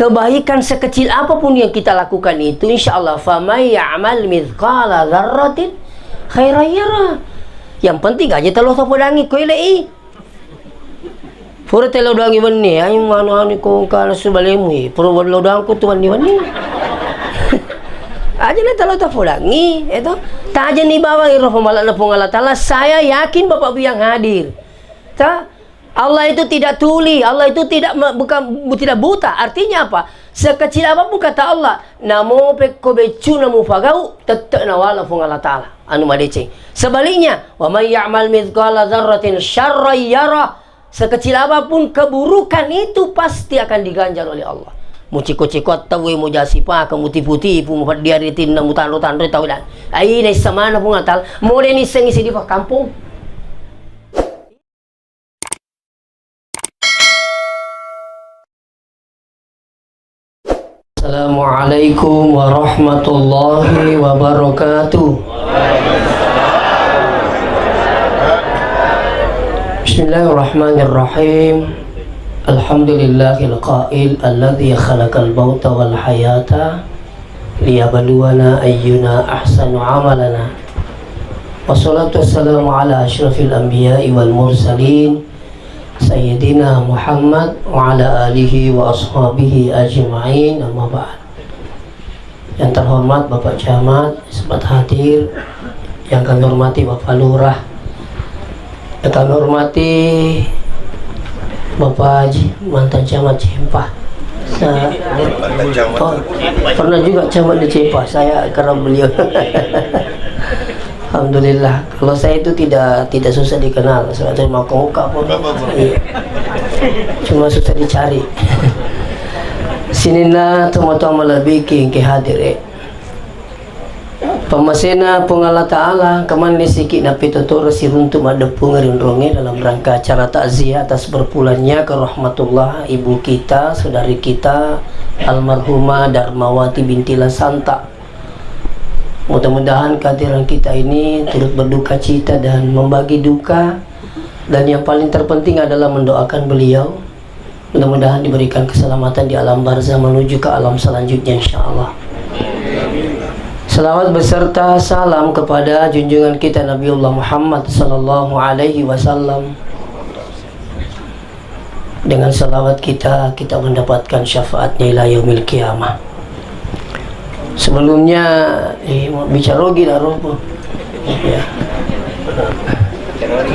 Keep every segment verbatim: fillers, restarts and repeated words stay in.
Kebaikan sekecil apapun yang kita lakukan itu, insya Allah, faman ya'mal mithqala dzarratin khairan yarah. Yang penting aja telo tapodangi ko ele'i. Pura telo doangi wenni, ai manu-anu ko engka nasu balemu, eh. Pura welo doang ko tu wenni-wenni. Aja na telo tapodangi, itu. Tajani bawang iro pembalakna Puang Allah Ta'ala, saya yakin Bapak Ibu yang hadir. Ta? Allah itu tidak tuli, Allah itu tidak me-, bukan bu-, tidak buta. Artinya apa? Sekecil apapun kata Allah, namo pekko beccuna mupagau, tette nawala Puang Allah Ta'ala. Anu madeceng. Sebaliknya, wa may ya'mal mithqala dzarratin syarran yarah. Sekecil apapun keburukan itu pasti akan diganjar oleh Allah. Muciko-ciko tau, mujasi paka, mutipu-tipu, mupeddiari tinna, mutanro-tanro tau dan. Ai naissa mana Puang Allah Ta'ala. Mode nissengi sidi pa kampung. Assalamualaikum warahmatullahi wabarakatuh. Bismillahirrahmanirrahim. Alhamdulillahil qail alladzi khalaqal mauta wal hayata liyabluwana ayyuna ahsanu amalana. Wassalatu wassalamu ala asyrafil anbiya'i wal mursalin, Sayyidina Muhammad wa ala alihi wa ashabihi ajma'in, amma ba'd. Yang terhormat Bapak Camat, sempat hadir, yang kami hormati Bapak Lurah, yang kami hormati Bapak Haji, mantan Camat Cempah. Sa-, oh, pernah juga Camat di Cempah, saya karena beliau. Alhamdulillah, kalau saya itu tidak, tidak susah dikenal, sebab saya mau kemuka pun. Iya. Cuma susah dicari. Sininna tomatoa malebbi ki engke hadir, eh. Pammasena Puang Allah Ta'ala, kemanne siki napitotoro siruntu maddeppung rinronge dalam rangka acara takziah atas berpulangnya ke rahmatullah ibu kita, saudari kita, almarhumah Darmawati binti Lasanta. Mudah-mudahan kehadiran kita ini turut berduka cita dan membagi duka, dan yang paling terpenting adalah mendoakan beliau, mudah-mudahan diberikan keselamatan di alam barzah menuju ke alam selanjutnya, insya Allah. Salawat beserta salam kepada junjungan kita Nabiullah Muhammad sallallahu alaihi wasallam. Dengan salawat kita, kita mendapatkan syafaatnya ila yaumil qiyamah. Sebelumnya, eh, mau bicara lagi lah, Robo. Ya.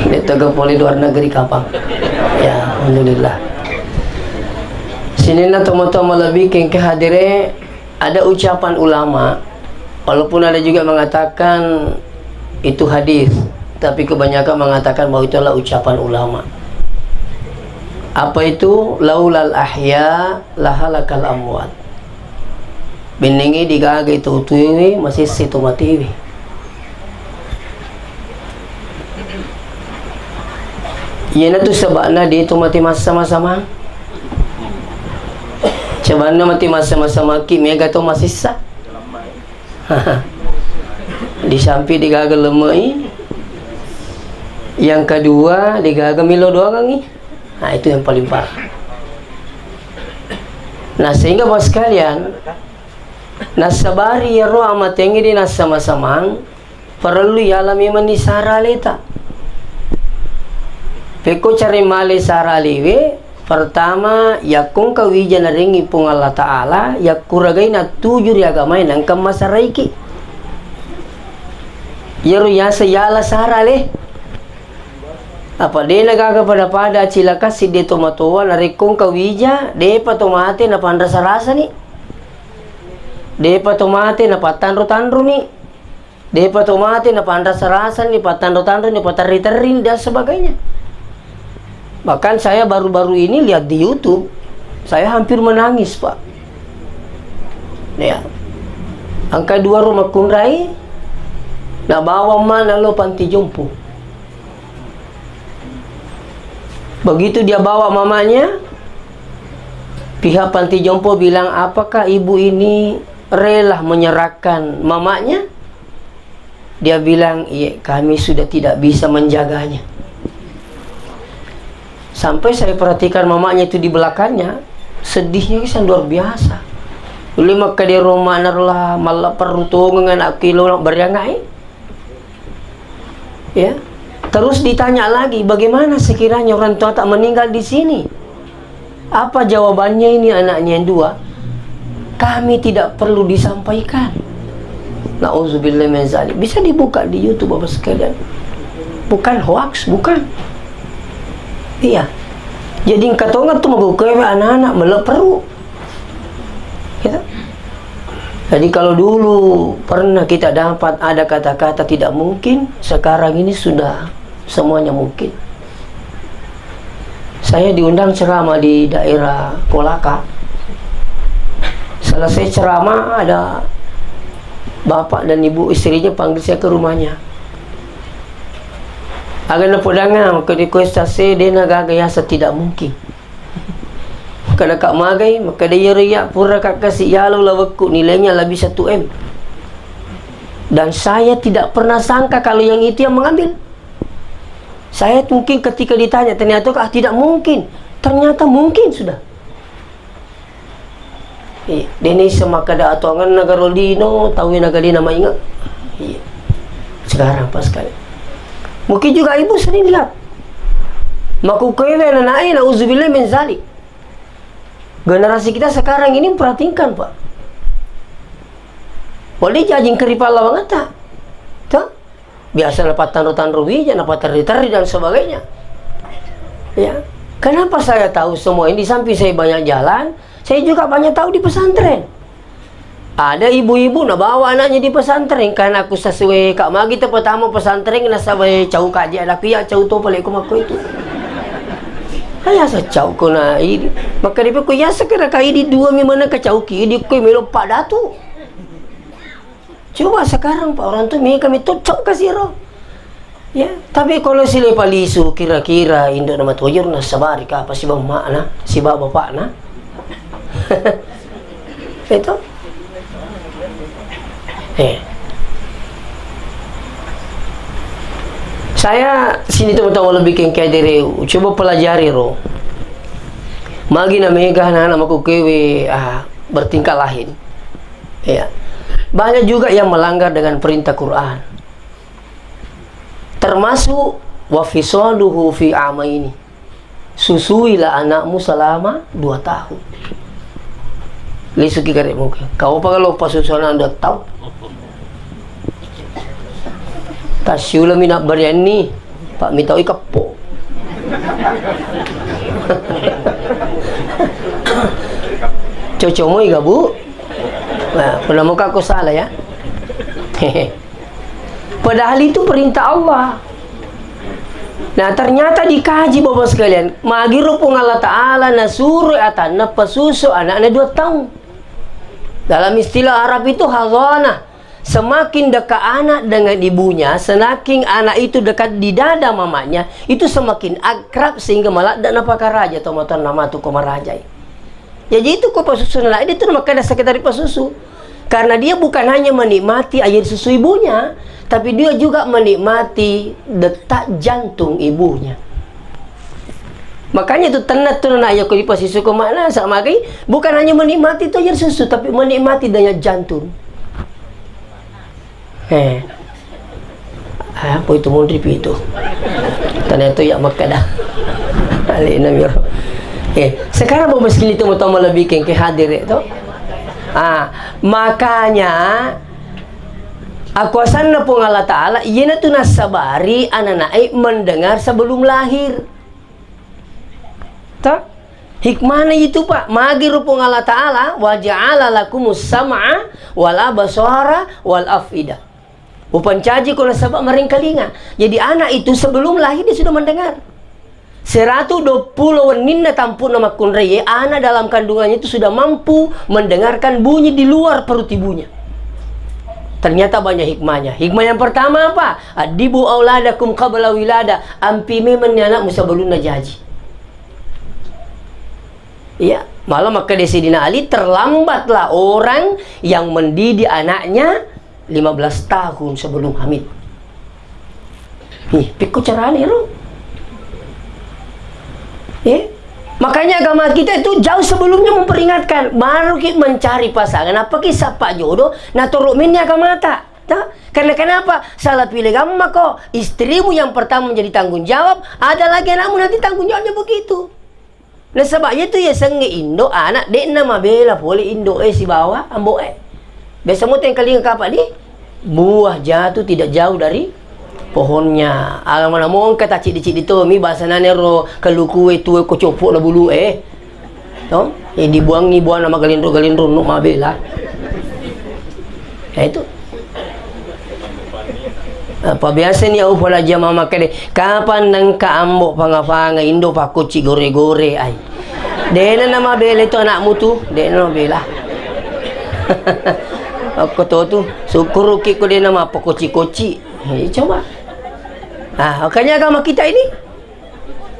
Ini tega poli luar negeri kapang. Ya, alhamdulillah. Sininna tomatoa malebbi ki engke hadire, ada ucapan ulama, walaupun ada juga mengatakan itu hadis, tapi kebanyakan mengatakan bahwa itu adalah ucapan ulama. Apa itu? Laulal ahya lahalakal amwat. Bennengnge degaga itu tuiwi, masessi tu matiwi. Iyanatu saba'na de to mate massama-samang. Saba'na mate massama-samaki mega to masessa. Disampi degaga lemei. Yang kedua, degaga melo doangangi. Nah, itu yang paling parah. Nah, sehingga Bapak sekalian, nassabari iyaro amatengnge de nassama-samang, parellu yala memanni sara aleta. Pekko care male sara alewe, pertama, yakko engka wija narengngi Puang Allah Ta'ala, yakkuragai nattuju ri agamae nengka masaraiki. Iyaro yaseng yala sara ale. Apa de nagaga pada-pada cilaka sidde tomatoa narekko engka wija, depa to mate napanrasa-rasani. Depa to mate napattanro-tanroni. Depa to mate napanrasa-rasani, pattanro-tanroni, paterri-terri dan sebagainya. Bahkan saya baru-baru ini lihat di YouTube, saya hampir menangis, Pak. Ya. Engka dua ro makkunrai, nabawa mana lo panti jompo. Begitu dia bawa mamanya, pihak panti jompo bilang, "Apakah ibu ini rela menyerahkan mamanya?" Dia bilang, "Iya, kami sudah tidak bisa menjaganya." Sampai saya perhatikan mamanya itu di belakangnya, Sedihnya kisah luar biasa. Ule makkeda ro manarla malla perru tongeng anakku lo bariangai. Ya. Terus ditanya lagi, "Bagaimana sekiranya orang tua tak meninggal di sini? Apa jawabannya ini anaknya yang dua?" "Kami tidak perlu disampaikan." Nauzubillah min zalik. Bisa dibuka di YouTube, Bapak sekalian. Bukan hoax, bukan. Iya. Jadi engka tonga tu magukewe anak-anak meleperu. Gitu. Jadi kalau dulu pernah kita dapat ada kata-kata tidak mungkin, sekarang ini sudah semuanya mungkin. Saya diundang ceramah di daerah Kolaka. Selesai ceramah, ada bapak dan ibu istrinya panggil saya ke rumahnya. Aga napodanga, maka di kuesta se, dena gaga yasa tidak mungkin. Kada ka magai, maka dia ria pura ka kasi yalo lawekku, nilainya lebih satu M. Dan saya tidak pernah sangka kalau yang itu yang mengambil. Saya mungkin ketika ditanya, ternyata, ah, tidak mungkin. Ternyata mungkin sudah. Iya, dene semakkeda atuangenna garo lino, tauwe nagadena mainga. Iya. Sekarang pas sekali. Mungkin juga ibu sering lihat. Makukewe nanae, nauzubillah min zalik. Generasi kita sekarang ini memperhatikan, Pak. Wali jajing keripalla banget, tak? Tuh? Biasa napatanro-tanro wija, napaterri-terri dan sebagainya. Ya. Kenapa saya tahu semua ini? Di samping saya banyak jalan, saya juga banyak tahu di pesantren. Ada ibu-ibu nabawa anaknya di pesantren, karena aku sesuai Kak Magi, te pertama pesantren nasaba cau kaji, ada aku ya cau to pale ko makko itu. Kaya sa cau ko na idi. Maka dia ko ya sekira ka idi dua mi mana ka cau ki idi ko melo Pak Datu. Coba sekarang, Pak, orang tu mega mi to cau kasiro. Ya, tapi kalau sile palisu kira-kira indo nama tojor na sabari ka apa si bang makna, si baba pakna. Itu. Eh. Saya sini teman-teman lebih kengkai diri, coba pelajari ro. Magi na mega anak-anak makukewe, ah, bertingkah lain. Ya. Banyak juga yang melanggar dengan perintah Quran. Termasuk wa fisaluhu fi amaini. Susuilah anakmu selama dua tahun. Lisuki karekmu. Kau apa kalau pasusu anak dua tahun? Tasiula mina barianni, Pak, mitau ikeppo. Cocok moi ga, Bu? Nah, pernah muka aku salah ya? Padahal itu perintah Allah. Nah, ternyata dikaji, Bapak sekalian, magiro Puang Allah Ta'ala nasuro atanna pasusu anaknya dua tahun. Dalam istilah Arab itu hazanah. Semakin dekat anak dengan ibunya, semakin anak itu dekat di dada mamanya, itu semakin akrab sehingga maladda napakaraja atau matuanna matu ko marajai. Jadi itu ko pasusu anak itu makkeda sekedar pasusu. Karena dia bukan hanya menikmati air susu ibunya, tapi dia juga menikmati detak jantung ibunya. Makanya itu tenna tu na iya ko dipasisuko makna sa magai, bukan hanya menikmati tu air susu, tapi menikmati denyut jantung. Eh. Ah, apa itu munri pi itu? Ternyata ya makkeda. Alena miro. Eh, sekarang mau miskin itu mau tambah lebih kengke hadir itu. Ah, makanya akuasanna Puang Allah Ta'ala, iyana tu nasabari anak-anak mendengar sebelum lahir. Ta? Hikmahna itu, Pak. Magi ro Puang Allah Ta'ala, "Wa ja'ala lakumus sam'a wal absara wal af'idah." Upancaji ko nasaba maringkalinga. Jadi anak itu sebelum lahir dia sudah mendengar. Seratu dua puluh wenninna tampu'na makkunraie, anak dalam kandungannya itu sudah mampu mendengarkan bunyi di luar perut ibunya. Ternyata banyak hikmahnya. Hikmah yang pertama apa? "Addibu auladakum qabla wilada." Ampi memang ni anakmu sebelum najaji. Iya, malah makkeda Sayyidina Ali, "Terlambatlah orang yang mendidik anaknya lima belas tahun sebelum hamil." Ih, pikku carane ro. Eh? Makanya agama kita itu jauh sebelumnya memperingatkan, baru ki mencari pasangan, apa ki sappa jodoh, natoro menni agamata. Ta? Karena kenapa? Salah pilih agama ko, istrimu yang pertama menjadi tanggung jawab, ada lagi anakmu nanti tanggung jawabnya begitu. Nasaba iya tu yasengnge indo, anak de'na mabela pole indo e sibawa ambo e. Biasa mo tengkalinga kapa di, buah jatuh tidak jauh dari pohonnya. Alamana mongka tacidi-cidi to mi bahasa nane ro kalukue tue ko coppo na bulu e. To? E, dibuangi buana magalindro-galindro nu mabela. Ya itu. Apa biasa ni au pala jama makkede, "Kapan nengka ambo panga-panga indo pakkoci gore-gore ai." Dena nama bela itu anakmu tu, dena nama bela. Okko to tu, syukuruki ko dena mappakoci-koci. Eh, coba. Ah, makanya agama kita ini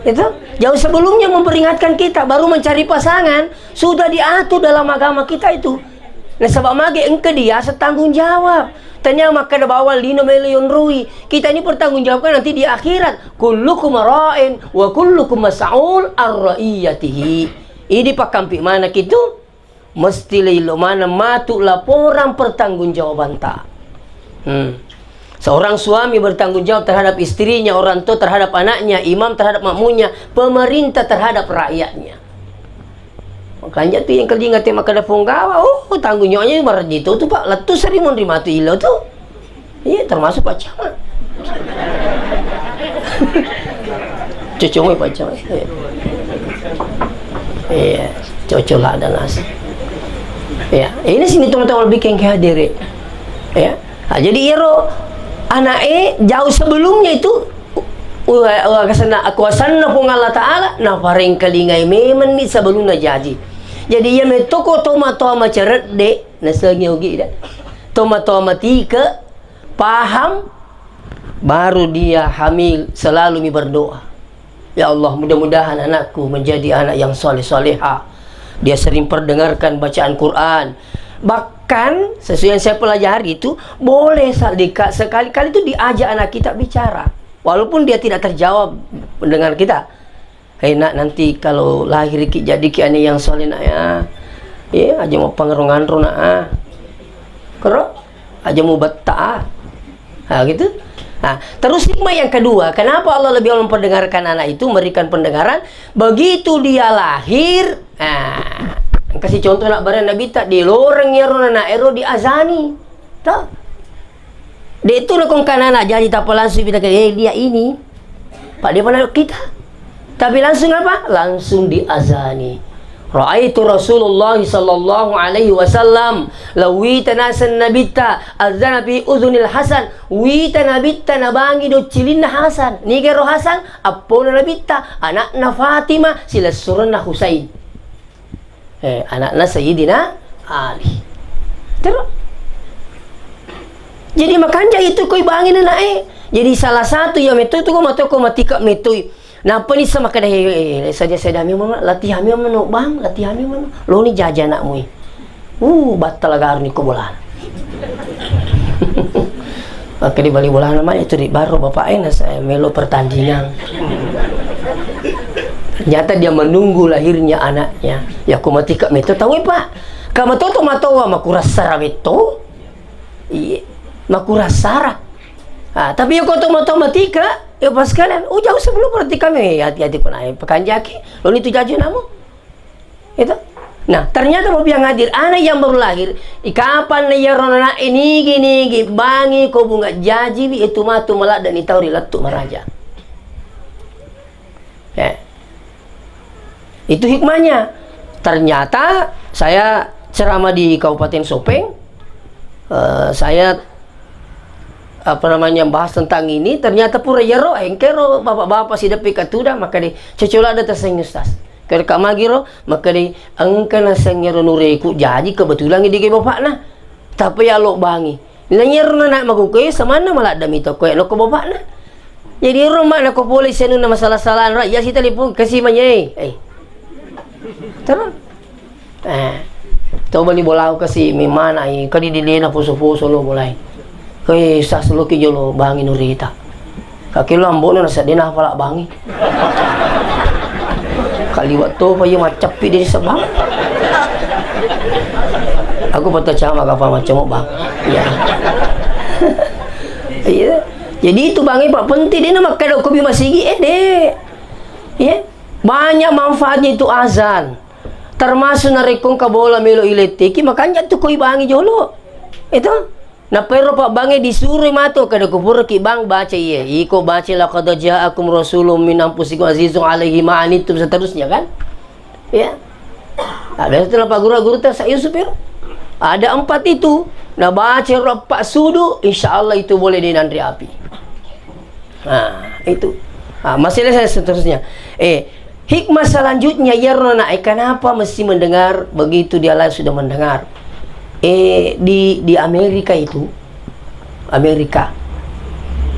itu jauh sebelumnya memperingatkan kita, baru mencari pasangan, sudah diatur dalam agama kita itu. Nasaba mage engka diaseng tanggung jawab. Tania makkeda bawang lino melo yonroi. Kita ini pertanggungjawabkan nanti di akhirat. Kullukum ra'in wa kullukum mas'ul ar ra'iyatihi. Idi pakkampi maneng itu mesti leilo maneng matu laporan pertanggungjawabanta. Hmm. Seorang suami bertanggung jawab terhadap istrinya, orang tua terhadap anaknya, imam terhadap makmumnya, pemerintah terhadap rakyatnya. Makanya tu yang kerja ingat makkeda punggawa, oh, tanggung jawabnya marajito tu, Pak. Lettu seri monri matu ilo tu. Iya, termasuk Pak Camat. Cocok Pak Camat. Iya. Iya, cocok lah ada nasi. Iya, ini sini teman-teman bikin ke hadir. Ya. Nah, jadi iyaro anak e jauh sebelumnya itu, u-, u-, kuasanna, kuasanna Puang Allah Ta'ala, naparengkalingai memang ni sebelumna jaji. Jadi iya metoko tomatoa macaredde, nasengi ogi da. Tomatoa matike, paham, baru dia hamil, selalu mi berdoa. Ya Allah, mudah-mudahan anakku menjadi anak yang saleh-saleha. Dia sering perdengarkan bacaan Quran. Bahkan, sesuai yang saya pelajari itu, boleh sa-, dika-, sekali-kali itu diajak anak kita bicara. Walaupun dia tidak terjawab dengan kita. "Hei nak, nanti kalau lahir ki, jadi ki anak yang saleh nak ya. Ya, aja mau pangerung-anrung nak ah." Kero? Aja mubetta, ah. Nah, gitu. Nah, terus hikmah yang kedua, kenapa Allah lebih awal memperdengarkan anak itu, memberikan pendengaran? Begitu dia lahir, nah, kasih contoh nak bareng Nabitta, diloreng ero anak ero diazani. Toh? De' tu nakongkana anak jadi tappa langsung kita ke, "Eh, dia ini." Pak, dia pernah kita. Tapi langsung apa? Langsung diazani. Ra'aitu Rasulullah sallallahu alaihi wasallam, lawita naseng Nabitta, azana fi udhunil Hasan, wita Nabitta nabangi doccilinna Hasan. Nigero Hasan? Appona Nabitta, anakna Fatimah, silessurenna Husain. Eh, anakna Sayyidina Ali. Terus? Jadi makanja itu koi bangin anak eh. Jadi salah satu yang metoi tu ko matoko matika metoi. Nappa ni sama kada, "He, he, he, saja saya dami mama, latihan mi mama no, Bang, latihan mi mama." Lo ni jaja anakmu eh. Uh, battala garuni ko bolana. Maka di bali bolana, "Mak, itu di baro bapak eh, nasa melo pertandingan." Ternyata dia menunggu lahirnya anaknya. Ya, ko matika meto tahu, Pak. Kama toto matoa makurassara metto. Iya, makurassara. Ah, tapi ya ko to matoa matika, ya pas kalian, oh, jauh sebelum berarti kami hati-hati pun ayo pekanjaki. Lo ni tu jaju namu. Itu. Nah, ternyata mau bilang hadir, anak yang baru lahir, i kapan na iyaro anak ini gini, gini, bangi ko bunga jaji wi itu matu maladda ni tau ri lettu maraja. Ya. Itu hikmahnya. Ternyata saya ceramah di Kabupaten Sopeng, eh, saya apa namanya, bahas tentang ini, ternyata pura iyaro, engkero bapak-bapak sideppi katuda, maka di cocok ada terseng Ustaz. Kere ka magiro, maka di engka naseng ero nureku, jadi kebetulan di bapakna. Tapi ya lo bangi. Nanyero na makukue, samanna maladda mito koe, lo ko bapakna. Jadi ero mak nako pole senuna masalah-salah, ra, ya si telepon, kasi manyai. Eh. Terus? Eh, to bali bolau kasi mimana i, kadi dilena poso-poso lo bolai. Hei, sas lo ki jolo bangi nurita. Kaki lo ambono nasa dena hafala bangi. Taliwat topa iya macceppi diri sebang. Aku patacama kapa macam bang. Iya. Iya. Jadi itu bang, Pak, penting deh nama kada kopi masigi eh deh. Iya. Banyak manfaatnya itu azan. Termasuk narekko engka bola melo iletteki, makanya tu koi bangi jolo. Itu. Nappa ero pabbangnge disuroi matu, kada kupuraki bang baca iye. Iko baca laqad ja'akum rasulun min anfusikum azizun alaihi ma anittum seterusnya kan? Ya. Nah, biasa tu nappa guru-guru tu Sa Yusuf ero. Ada empat itu. Nah, baca ero empat sudu, insya Allah itu boleh dinanri api. Nah, itu. Ah, masih ada seterusnya. Eh, hikmah selanjutnya, ya Rona, eh, kenapa mesti mendengar begitu dia lah sudah mendengar? Eh, di di Amerika itu, Amerika.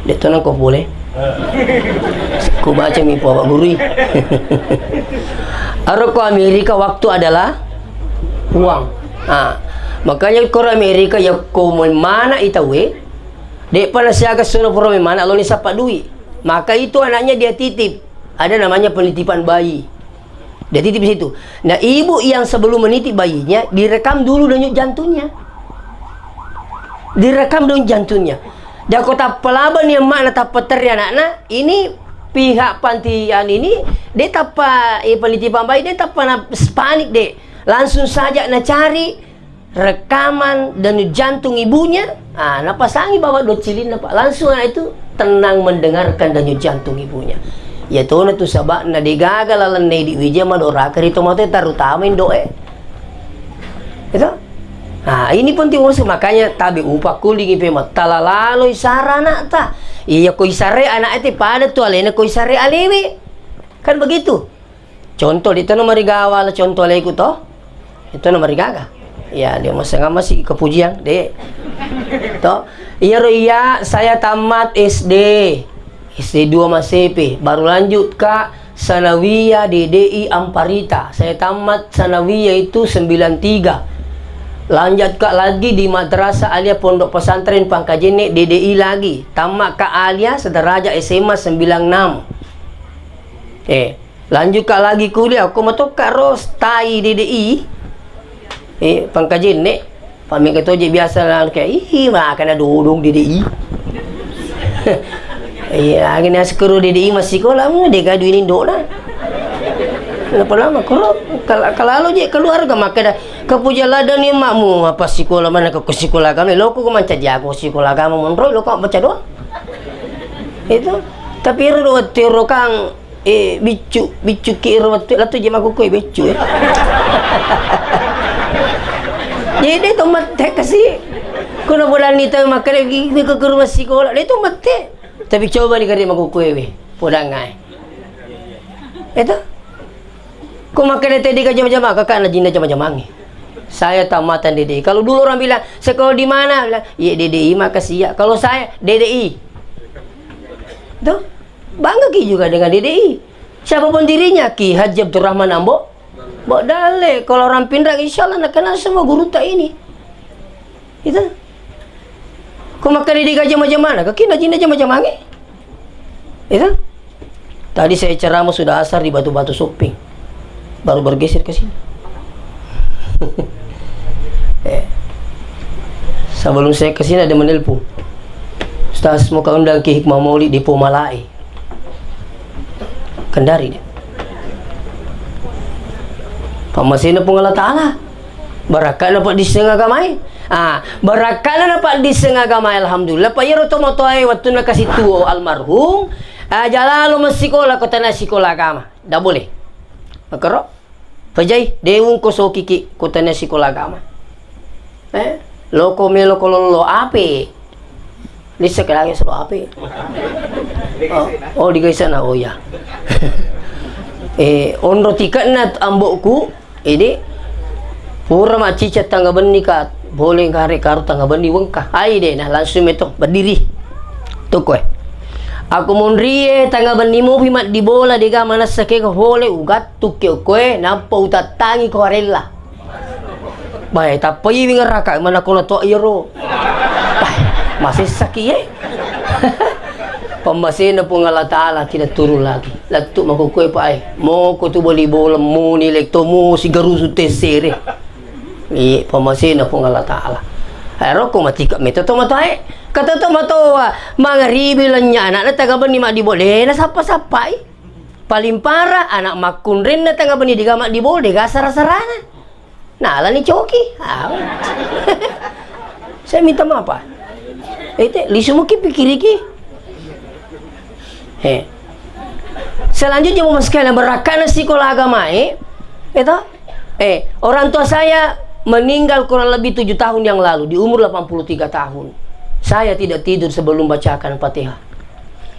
Dia tuh nangkop boleh. Ku baca mi Pak Guru. Aro ko Amerika waktu adalah uang. Ah, makanya ko Amerika ya ko mana itawe, dek pernah siaga sono pura mana lo ni sapa duit. Maka itu anaknya dia titip. Ada namanya penitipan bayi. Dia titip di situ. Nah, ibu yang sebelum menitip bayinya direkam dulu denyut jantungnya. Direkam denyut jantungnya. Dan kota pelaban yang makna tappa teri anakna, ini pihak panti anu ini, dia tappa eh, penitipan bayi, dia tappa na panik deh. Langsung saja na cari rekaman denyut jantung ibunya, ah, napasangi bawa docilinna, Pak. Langsung anak itu tenang mendengarkan denyut jantung ibunya. Ya tona tu sabakna degaga lalenna idi wija madoraka ri tomatoe, terutama indoe. Itu. Nah, ini penting, makanya tabe upa kulingi pema talalaloi sara anakta. Iya ko isare anak itu pada tu alena ko isare alewe. Kan begitu. Contoh, di tano marigawa la contoh leku to. Itu na marigaga. Ya, dia masih masih kepujian, dek. To. Iyaro iya saya tamat S D. S D dua Masepe, baru lanjut ka Sanawiyah D D I Amparita. Saya tamat Sanawiyah itu sembilan tiga. Lanjut ka lagi di Madrasah Aliyah Pondok Pesantren Pangkajene D D I lagi. Tamat ka Aliyah sederajat S M A sembilan enam. Eh, Lanjut ka lagi kuliah, ko matokka ro stai D D I. Eh, Pangkajene. Pameka toje biasa la kayak, "Ih, makana dodong D D I." Iya, akhirnya sekuru D D I masih sekolah mu, dega duit indona. Kenapa lama? Kuro, kal-, kalau je keluarga makanya kepuja ladang ni makmu apa sekolah mana ke sekolah kami, lo ku mancaji aku sekolah kamu monro, lo kok baca doang. Itu. Tapi ro do tiro kang Eh, biccu, biccu ki ro wettu, lettu je makkukkoe biccu, eh. Jadi, de to mette kasi. Kuna bolani tau makkeda gi, gi ke rumah sikola, de to mette. Tapi coba ni kare makkukkoe we, podangngai. Itu. Ko makkeda tadi ka jama-jama, kakak na jinna jama-jamangi. Saya tamatan D D I. Kalau dulu orang bilang, "Sekolah di mana?" Bilang, "Iya, D D I, makasih ya." Kalau saya, D D I. Tuh. Bangga ki juga dengan D D I. Siapapun dirinya, Ki Haji Abdurrahman Ambo, Mbok Dale, kalau orang Pinrang, insya Allah nak kenal semua guru tak ini. Itu. Ko makkeda di gaja macam mana? Kaki najin aja macam mana? Itu. Tadi saya ceramah sudah asar di Batu-Batu Shopping. Baru bergeser ke sini. Eh, sebelum saya ke sini ada menelpon. "Ustaz, mau kau undang ke Hikmah Maulid di Pomalae." Kendari dia. Pammasena Puang Allah Ta'ala. Barakka'na paddisseng agamae. Ah, barakka'na napaddisseng agamae, alhamdulillah. Pa iyaro tomatoae wettunna kasi tuo almarhum, aja lalo massikola ko tana sikola agama. Ndak boleh. Makaro. Pajai, de ungko sokiki ko tana sikola agama. Eh, loko melo ko lollo ape? Lissa ke lagi solo api. Oh, oh, di gaisana. Oh, iya. Eh, onro tiketna ambokku, ini pura macicet tangga benni ka, boleh kare karu tangga benni wengka. Ai de, nah langsung meto berdiri. Tukoe. Aku monrie tangga benni mupi maddi bola dega manassa ke ko pole ugattu ke koe, nappa utattangi ko arella. Bae, tappa iwi ngeraka, mana kono to iyaro. Bae, masessaki ye. Pammasena Puang Allah Ta'ala tidak turun lagi. Lettu makkukue, Pak, eh. Moko tu bali bola, moni lekto, mo sigarusu tessere. Iya, pammasena Puang Allah Ta'ala. Ero ko matika meto to matoae. Kata to matoa, mangaribi lenya anakna tanga benni maddibola. Dena sappa-sappai. Paling parah, anak makkunrenna tanga benni diga maddibola, dega sara-sarana. Nalani coki. Ah. Saya minta maaf, Pak. Ete, lisu muki pikiriki. Eh. Selanjutnya, Bapak sekalian, barakkana sikola agamae, itu, eh, orang tua saya meninggal kurang lebih tujuh tahun yang lalu, di umur delapan puluh tiga tahun. Saya tidak tidur sebelum bacakan Fatihah.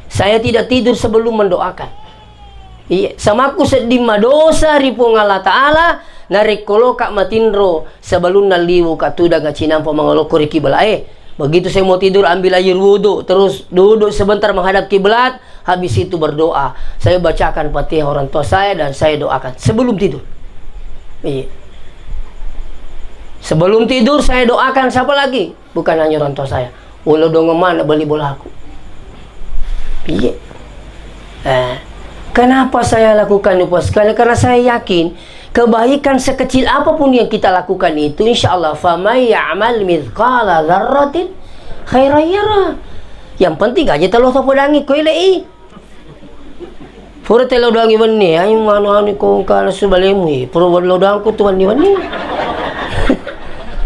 Saya tidak tidur sebelum mendoakan. Iya, samakku sedding madosa ri Puang Allah Ta'ala, narekko loka matinro sebelumna liwuka tudang cinampa mangalokko ri kiblae. Begitu saya mau tidur, ambil air wudhu, terus duduk sebentar menghadap kiblat, habis itu berdoa. Saya bacakan Fatihah orang tua saya dan saya doakan sebelum tidur. Iya. Sebelum tidur saya doakan, siapa lagi? Bukan hanya orang tua saya. Walau dongeng mana beli bolaku. Iya. Eh, kenapa saya lakukan itu, Pak sekalian? Karena saya yakin kebaikan sekecil apapun yang kita lakukan itu, insya Allah, "Faman ya'mal mithqala dzarratin khairan yarah." Yang penting aja telo tapodangi koilei. Pura telo doangi wenni, ayo anu-anu ko engka nasu balemu, eh. Pura telo doangku tu wenni-wenni.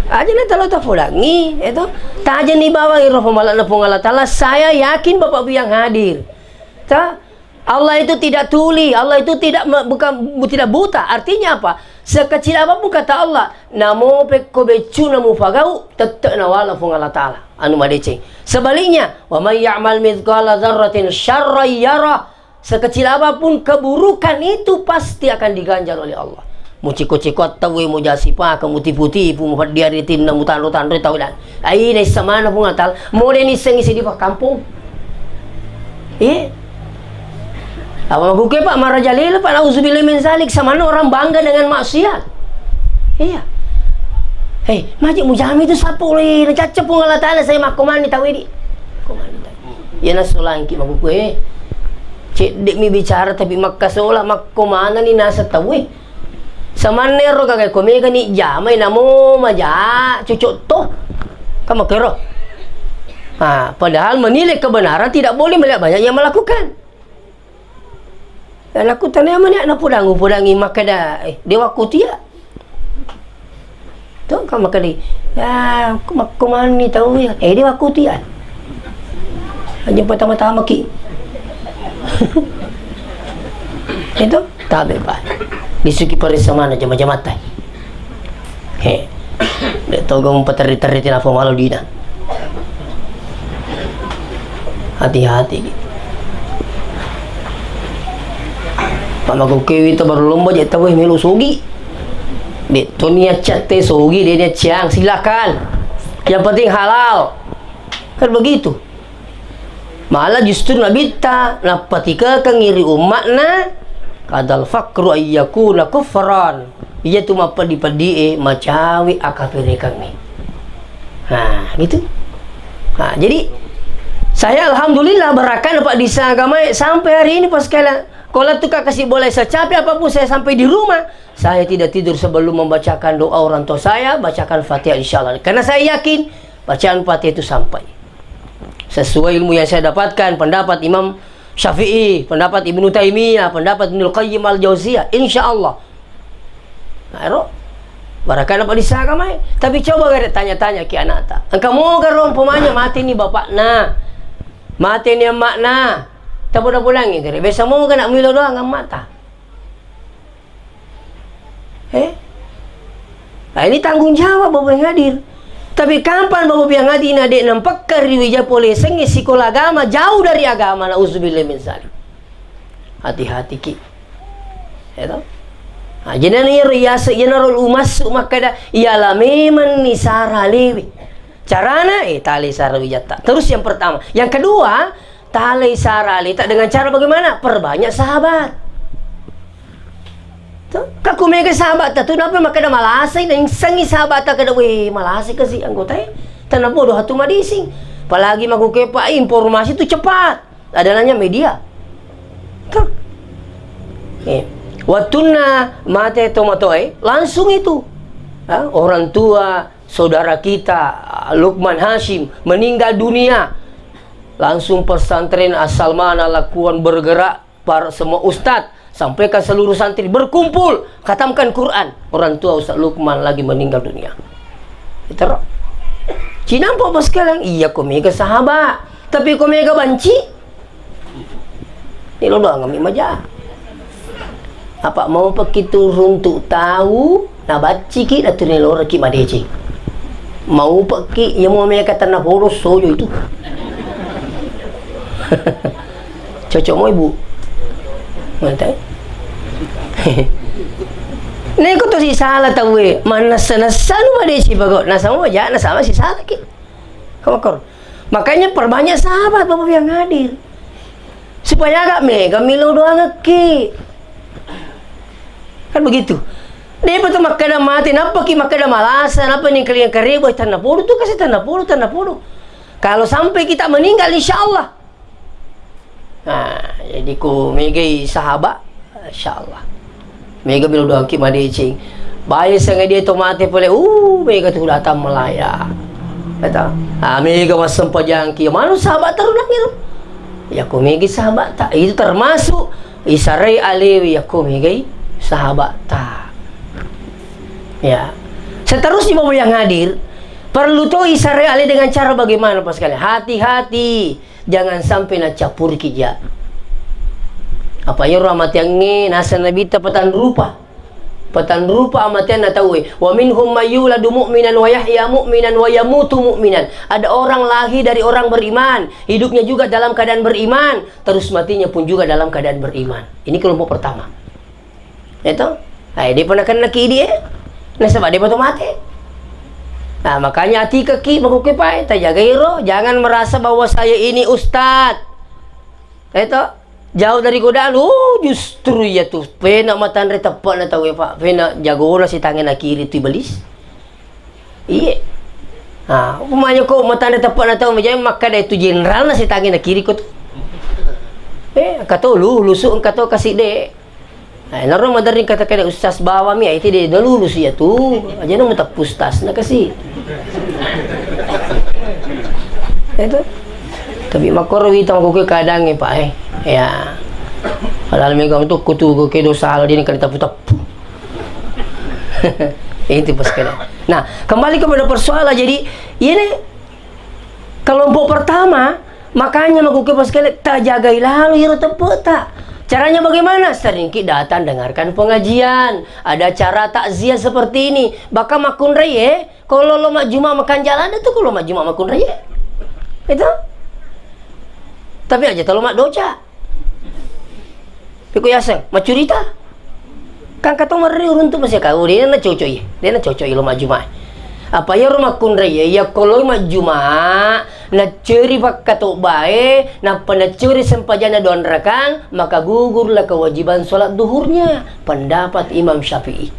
Aja na telo tapodangi, itu. Tajani bawang iro pembalakna Puang Allah Ta'ala, saya yakin Bapak Ibu yang hadir. Ta? Allah itu tidak tuli, Allah itu tidak me-, bukan, bu-, tidak buta. Artinya apa? Sekecil apapun kata Allah, namo pekko beccuna mupagau, tette nawala Puang Allah Ta'ala. Anu madeceng. Sebaliknya, "Wa may ya'mal mithqala dzarratin syarran yarah." Sekecil apapun keburukan itu pasti akan diganjar oleh Allah. Muciko-ciko tauwe, mujasipaka, mutipu-tipu, mupeddiari tinna, mutanro-tanro tau dan. Ai, naissa mana Puang Allah Ta'ala. Mode nissengi sidi pakkampung. Eh? Apa makuke, Pak, marajalela, Pak, nauzubillah min zalik, sama orang bangga dengan maksiat. Iya. Hei, maji mujami itu sapu le, nacacca Puang Allah Ta'ala, saya makkomani tau idi. Makkomani tau. Iya, nasolangki makuku, eh. Cedde mi bicara tapi makkasola, makko manani nasa tau, eh. Samanne ro gaga ko mega ni jamai namo maja cocok to. Kan makkero. Ah, padahal menilai kebenaran tidak boleh melihat banyak yang melakukan. Anakku tania mani, ana podang, podangi makkeda, eh, dewa kutia. To, ka makkeda, ya, makko mani tau ya, eh, dewa kutia. Aja pertama-tama ki. Itu, tabe, Pak. Disuki paressa mana jama-jamata. He. Dek toga mupaterri-terri tinapa malo dina. Hati-hati. Pak magokewi to baru lomba je tau melu sogi. Dek to nia chat te sogi, dek nia ciang, silakan. Yang penting halal. Kan begitu. Malah justru Nabitta nappatikekengngi ri umma'na, "Kadal fakru ayyakuna kufran." Iyatu mappeddi-peddi'e macawe akafirekengnge. Nah, gitu. Nah, jadi saya alhamdulillah barakkana Pak dissa agamae sampai hari ini, Pak sekalian. Kalau tukang kasih bola saya capek apapun, saya sampai di rumah, saya tidak tidur sebelum membacakan doa orang tua saya, bacakan Fatihah insya Allah. Karena saya yakin bacaan Fatihah itu sampai. Sesuai ilmu yang saya dapatkan, pendapat Imam Syafi'i, pendapat Ibnu Taimiyah, pendapat Ibnu Qayyim Al-Jauziyah, insya Allah. Nah, ero, barakkana Pak dissa agamae. Tapi coba gare tanya-tanya ki anakta. Engka moga ro umpamanya mate ni bapakna, mate ni emakna, tapoda-podangi gare. Biasa moga nak milo doang ammata. Eh? Nah, ini tanggung jawab Bapak yang hadir. Tapi kapan Bapak yang hadir na dek nampekka ri wija pole sengnge sikola agama, jauh dari agama, nauzubillah min zalik. Hati-hati ki. Ya toh? Nah, jadi iyaro iyase, iyanaro umassu makkeda, iyala memang ni sara lewe. Carana, eh, tale sara wijatta. Terus yang pertama. Yang kedua, talai sara aleta dengan cara bagaimana? Perbanyak sahabat. Tuh, kaku mega sahabat tu, napa makkeda malasai, naissengi sahabat kada, "Weh, malasai kasi anggota, eh." Tena bodoh atu madising. Apalagi makuke, Pak, informasi itu cepat. Ada nanya media. Tuh. Eh, wettunna mate tomatoae, langsung itu. Ha, orang tua, saudara kita, Lukman Hashim, meninggal dunia. Langsung pesantren asal mana lakukan bergerak, para semua ustadz, sampaikan seluruh santri berkumpul, khatamkan Quran. Orang tua Ustadz Lukman lagi meninggal dunia. Itu roh. Cinampa apa sekalian? Iya, ko mega sahabat. Tapi ko mega banci? Ini lo doang, kami maja. Apa mau peki tu runtuk tahu, na bacciki, na tu neloraki madeceng. Mau peki, ya mau mega tanah boros sojo itu. Cocok mo, Ibu? Mantap. Neko to sisala tauwe, manessa-nessa nu madeci pago, nasamo ja, nasama sisalaki. Kamakor. Makanya perbanyak sahabat Bapak yang hadir. Supaya agak mega milo doangekki. Kan begitu. Depa tu makkeda mate, nappa ki makkeda malasa, nappa ni kalian karebo, tanah podo tu kasih tanah podo, tanah podo. Kalau sampai kita meninggal, insya Allah, Nah, jadi ku megai sahabat, insya Allah. Mega melo doangki madeceng. Bae sengaja dia to mate pole, uh, mega tu datang melaya. Kata, ah, mega massempajangki. Manu sahabat terunang itu. Ya ku megai sahabat tak. Itu termasuk isarai alewi ya ku megai sahabat tak. Ya. Seterusnya Bapak yang hadir, perlu to isarai ale dengan cara bagaimana, Pak sekalian? Hati-hati. Jangan sampai nacappuriki ja. Apa iyaro amateangnge naseng Nabitta patanrupa. Patanrupa amateanna tauwe. Wa minhum may yuladu mu'minan wa yahya mu'minan wa yamutu mu'minan. Ada orang lahir dari orang beriman, hidupnya juga dalam keadaan beriman, terus matinya pun juga dalam keadaan beriman. Ini kelompok pertama. Eto? Ai, depa nakennaki idi e. Nasaba depa to mate. Nah, makanya atikaki makkukkupae, tajagairo, jangan merasa bahwa saya ini ustad. Eto? Jauh dari godaan, oh, justru iya tu, pena matanre teppana tauwe, Pak. Pena jagona sitange nakiri tu iblis. Iye. Ah, upamanya ko matanre teppana tau, maja makkada itu jenderalna sitange nakiri ko tu. Eh, engka to lu, lusu engka to kasi de. Nah, enaro maderring kata-kata ustaz bawami, itu de, de lulus iya tu. Aja no muteppu ustaz na kasi. Itu. Tapi makkoro wita ko keadaangnge, Pak, eh. Ya. Padahal mega untuk kutu ke dosa hal dini kali tapu-tapu. Itu pas kena. Nah, kembali kepada persoalan. Jadi, ini kelompok pertama, makanya makkukku pas kena, tajagai lalu iro teppeta. Caranya bagaimana? Seringki datang dengarkan pengajian. Ada acara takziah seperti ini. Bahkan makkunrai, eh, kalau lo majjuma makan jalan itu kalau majjuma makkunrai, eh. Itu. Tapi aja talo maddoca. Piko yaseng, maccurita. Kan kato merri uruntu masi kau, de na cocok iya, de na cocok iya lo majjuma. Apa iya ro makkunrai iya, iya ko lo majjuma, nacceri pakkatobbae, nappa nacceri sempajanna dua rakang, maka gugurlah kewajiban sholat duhurnya. Pendapat Imam Syafi'i.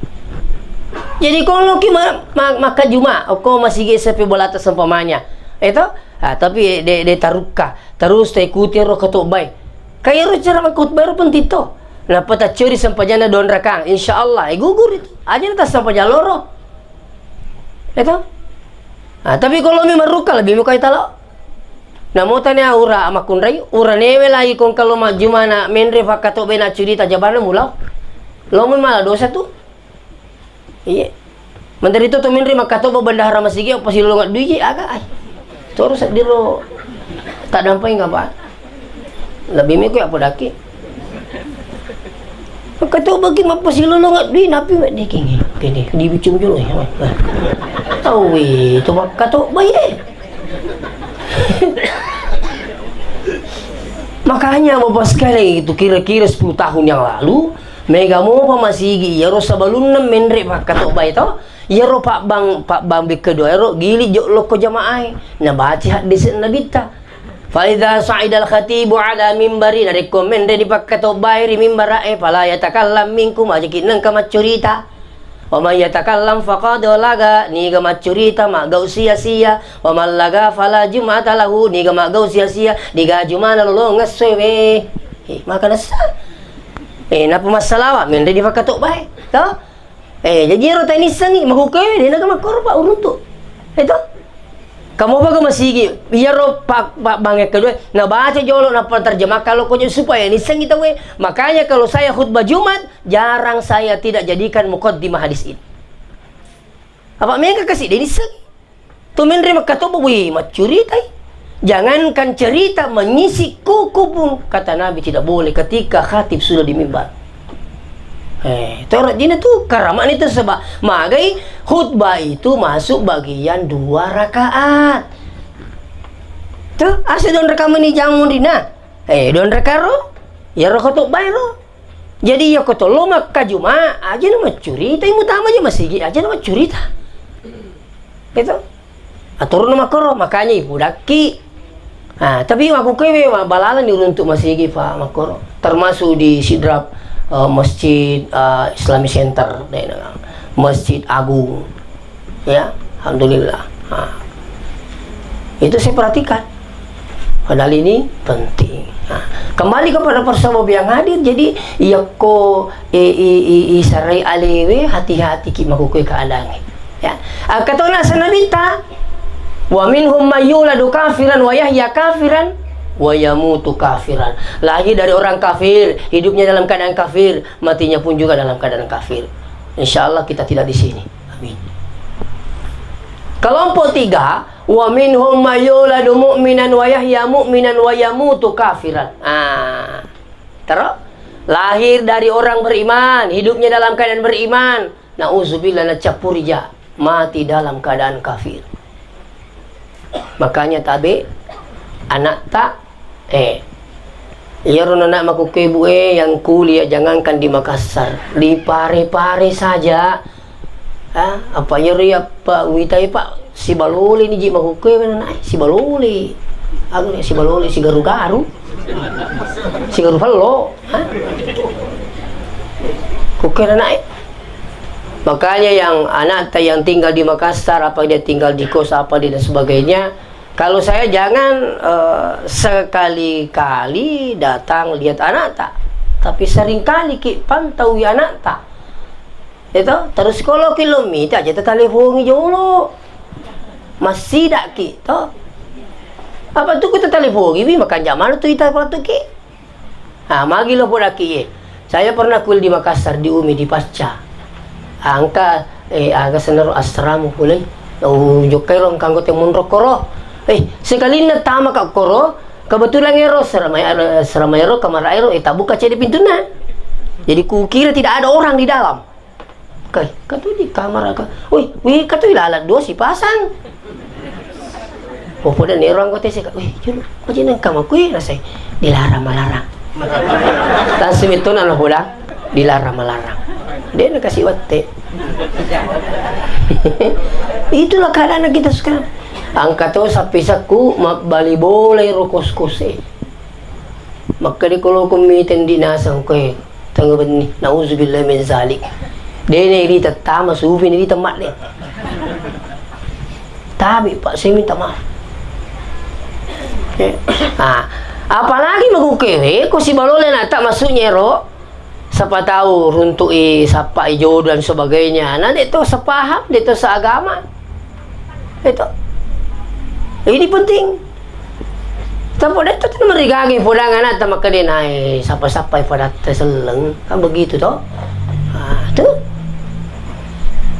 Jadi ko lo ki ma-, ma-, makkajuma, ko masigi sepi bolata sempamanya. Itu, ah, tapi de, de tarukka. Terus taikuti ro khutbah. Ka iyaro cara makhutbah ro penting to. Nappa taccuri sempajanna dua rakang, insya Allah, eh, gugur itu. Aja na tassempajang loro. Itu. Ah, tapi kalau mi marukka lebih mukai talo. Namo tania ura makkunrai, ura newe lagi kong kalau majjuma na menre fakkatobbae na curi tajabana mulau. Lo mi mala dosa tu. Iya. Menteri itu to menre makkatobba bendahara masigi, apa silolonga dui ji, aga ai. Terus diro tak dampai ngapa? Lebih meko apa daki? Makkatobba ki mappasilolonga dui, napi mek deki. Kene di bicung jolo ya. Tahu itu makkatobba ye. Makanya Bapak sekalian itu kira-kira sepuluh tahun yang lalu, mega mopa masigi iyaro sebelumna menre pakkatobbae to, iyaro pabbang, pabbang bikka dua ero gili jo lokko jamaae, nabaci haddese Nabitta. Fa idza sa'idal khatibu ala mimbari, narekko menre di pakkatobbae ri mimbarae, fala yatakallam minkum, ajaki nengka maccurita. Wa may yatakallam faqad laga, niga maccurita maggau sia-sia. Wa man laga fala jum'ata lahu, niga maggau sia-sia, diga jumana lolongeng essoe we. Eh, maka nessa. Eh, napa massalawa, menre dipakkatobbae. To? Eh, jaji ero tainissengi, makukkewe, de naga makkoro, Pak, uruntu. Eh, to? Kamu baga masigi, iyaro pa-, pa-, bangeng kedua, nabaca jolo, napa terjemahkan lo kojo supaya nissengi tauwe. Makanya kalau saya khutbah Jumat, jarang saya tidak jadikan mukaddimah hadis ini. Apa mega kasi de nissengi. Tu menre makkatobba, wih, maccuritai. Jangankan cerita, mengisi kuku pun, kata Nabi, tidak boleh ketika khatib sudah di mimbar. Eh, to rajinna tu, karamani tu, sebab magai khutbah itu masuk bagian dua rakaat. Tu, asa don rakaat meni jamu dina. Eh, don rakaat ro. Ya ro khutbah ro. Jadi, iya ko tollo makkajuma, aja na maccurita, mutama aja masigi, aja na maccurita. Itu. Aturun makkoro, makanya ipudakki. Ah, tapi makkukkewe, ma-, balalani runtuk masigi, Pak, makkoro. Termasuk di Sidrap, eh, Masjid, eh, Islamic Center, deh, Masjid Agung. Ya, alhamdulillah. Ha. Itu saya perhatikan. Padahal ini penting. Nah, kembali kepada persabab yang hadir. Jadi, yakko, eh, i, i, i, sarai alewe, hati-hati ki makkukue keadaannya. Ya. Akkatona asal Nabitta, "Wa minhum may yuladu kafiran wa yahya kafiran wa yamutu kafiran." Lahir dari orang kafir, hidupnya dalam keadaan kafir, matinya pun juga dalam keadaan kafir. Insya Allah kita tidak di sini. Amin. Kelompok tiga, "Wa minhum may yuladu mu'minan wa yahya mu'minan wa yamutu kafiran." Ah, terus lahir dari orang beriman, hidupnya dalam keadaan beriman. Nauzubillah, nacappuri ja mati dalam keadaan kafir. Makanya tabe anakta, eh, iyaro anak makkukue bu, eh, yang kuliah jangankan di Makassar, di Pare-Pare saja. Ah, apa iyaro ya Pak Witai Pak, sibalole ni ji makkukue anak, eh, sibalole. Aku ni sibalole sigaru-garu. Sigaru hello, ha? Kukue anak, eh. Makanya yang anakta yang tinggal di Makassar, apa dia tinggal di kos, apa dia dan sebagainya, kalau saya jangan, eh, sekali-kali datang lihat anakta, tapi seringkali ki pantaui anakta. Itu, terus kalau ki lo mita aja tetalepongi jolo. Massidaki, to. Apa tu ku tetalepongi, wi, makanja mana tu ita patuki. Ah, magi lo podaki ye. Saya pernah kuliah di Makassar, di Umi, di Pasca. Angka, eh, aga senero asramu pulai. Oh, jokkai ro angka anggota monro koro. Eh, sekalinna tama ka koro, kebetulan ero serama, serama ero, kamar ero, eh, tabuka cede pintunna. Jadi kukira tidak ada orang di dalam. Kai, katu di kamar aga. Wih, wih, katu ilalat dua sipasang. Oh, poda nero anggota seka. Wih, julu, aja nang kamakui rasai. Dilarang malarang. Langsung itu nana poda, dilarang malarang. Dia nak kasih wette. Itulah keadaan kita sekarang. Angka to sappi sakku, mabbali bola ero kos-kose. Makkeda ko loko miteng di nasang koe, tengnga benni. Nauzubillah min zalik. Dene ri tettama sufi ni ri temmat de. Tabe, Pak, saya minta maaf. Eh, ah, apalagi magukewe, ko sibalole na tak masuknya ero. Siapa tahu runtu'i, sappa'i jodoh dan sebagainya. Nah, de' to sepaham, de' to seagama. Itu. Ini penting. Tapi de' to tu merigagi podang anak ta makkeda nae, sappa-sappai padatta selleng. Kan begitu to? Ah, tu.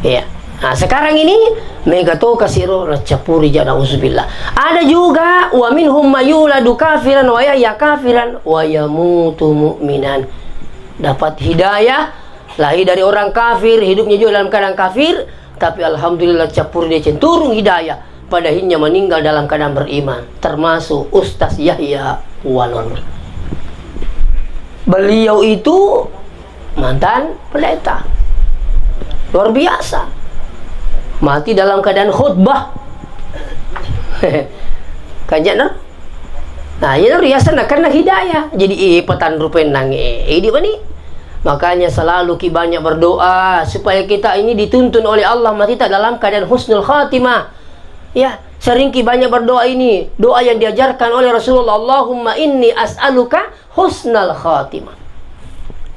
Iya. Nah, sekarang ini mega to kasiro nacappuri ja, nauzubillah. Ada juga, "Wa minhum may yuladu kafiran wa yahya kafiran wa yamutu mu'minan." Dapat hidayah, lahir dari orang kafir, hidupnya juga dalam keadaan kafir, tapi alhamdulillah cappuri dia centurung hidayah, pada akhirnya meninggal dalam keadaan beriman, termasuk Ustaz Yahya Walon. Beliau itu mantan pendeta. Luar biasa. Mati dalam keadaan khutbah. Kanjana. Nah, iya riasan karena hidayah. Jadi, eh, petan rupen nang, eh, eh, di mana? Makanya selalu ki banyak berdoa supaya kita ini dituntun oleh Allah, matita dalam keadaan husnul khatimah. Ya, sering ki banyak berdoa ini, doa yang diajarkan oleh Rasulullah, "Allahumma inni as'aluka husnal khatimah."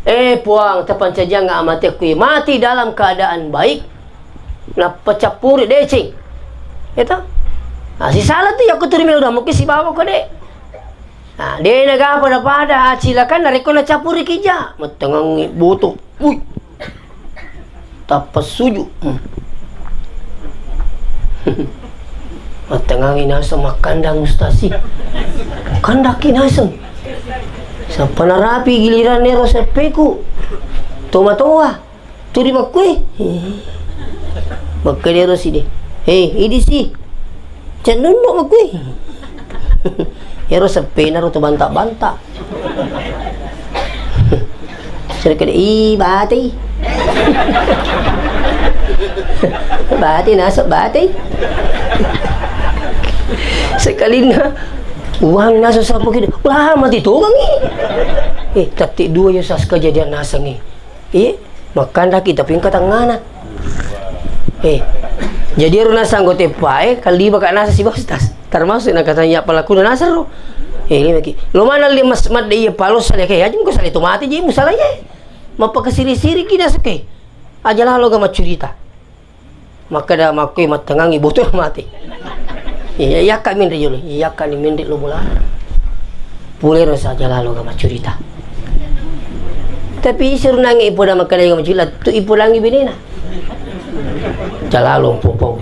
Eh, Puang, tapancajiang amatekku mati dalam keadaan baik. Nappa cappuri deceng. Itu. Nah, sisala tu yakko turi melo damu ki sibawa ko de. Nah, de nagapa pada-pada acilakan narekko nacappuri kija. Mattengangi boto. Wih. Tappa suju. Hmm. Mattengangi naseng makkandang ustasi. Kandaki naseng. Sappa narapi giliran nero seppeku. Tomatoa. Turi makkue. Makkedero si de. Hei, idi si. Cennunnu makkue. Ero seppena ro to banta-banta. Sere kede, "Ih, batei." Batei, naseng batei. Sekalinna uang naseng sapu kede. Wah, mati tongangi. Eh, tatti dua ya sas kejadian nasengi. Iya, makkandaki tapi engka tangngana. Eh, jadi ero nasang go teppa, eh, kaliba ka nasa si Bastas. Termasuk na katanya pelaku na nasero. Eh, ini lagi. Lo mana li mas madde iya palo sale kayak aja muka sale tomate jadi musala ya. Mapakasiri-siri ki naseke. Aja lalo ga maccurita. Makkeda makkui mattengangi botol mate. Iya, iyakka minri jolo. Iyakka ni minri lo bola. Pulero saja lalo ga maccurita. Tapi seru nangi ipoda makkeda ga maccurita, tu ipodangi benena. Jalalo mpopo.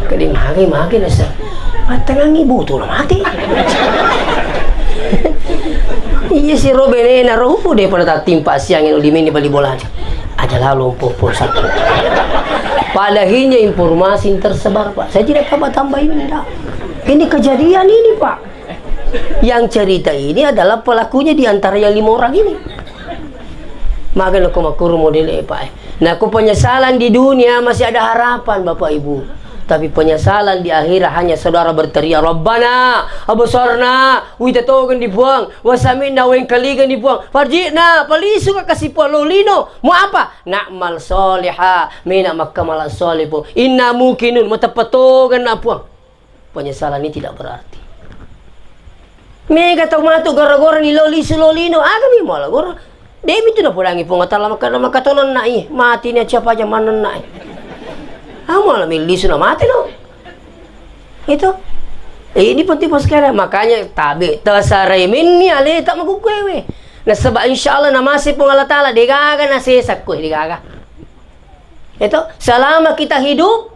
Kedi mage, mage nasa. Mattengangi botol mate. Iya si ro benena ro, de pada tatimpa siang ini di mini bali bola. Aja lalo mpopo satu. Padahalnya informasi yang tersebar, Pak. Saya tidak tambah-tambah ini, enggak. Ini kejadian ini, Pak. Yang cerita ini adalah pelakunya di antara yang lima orang ini. Maka nako makuru model, eh, Pak, eh. Nako penyesalan di dunia masih ada harapan, Bapak Ibu. Tapi penyesalan di akhirat hanya saudara berteriak, "Rabbana, absorna, wita togeng di Puang, wasami'na, wengkaligeng di Puang, farji'na, palisu ka kasi Puang, lo lino, mau apa? Na'mal soleha, mena makkamala soleh Puang. Inna mukinun, mateppa togeng na Puang." Penyesalan ini tidak berarti. Mega tau matu gara-gara ni lo lisu lo lino, aga mi mala gora. Demi tu napodangi Puang Allah Taala maka, maka tonanna i, mati ni siapa aja manenna i. Amala mi lisu na mati lo. Itu. Eh, ini penting pas sekali. Makanya tabe tersarai minni ale tak magukue we. Nasaba insya Allah namase Puang Allah Taala degaga nasesa kue degaga. Itu selama kita hidup,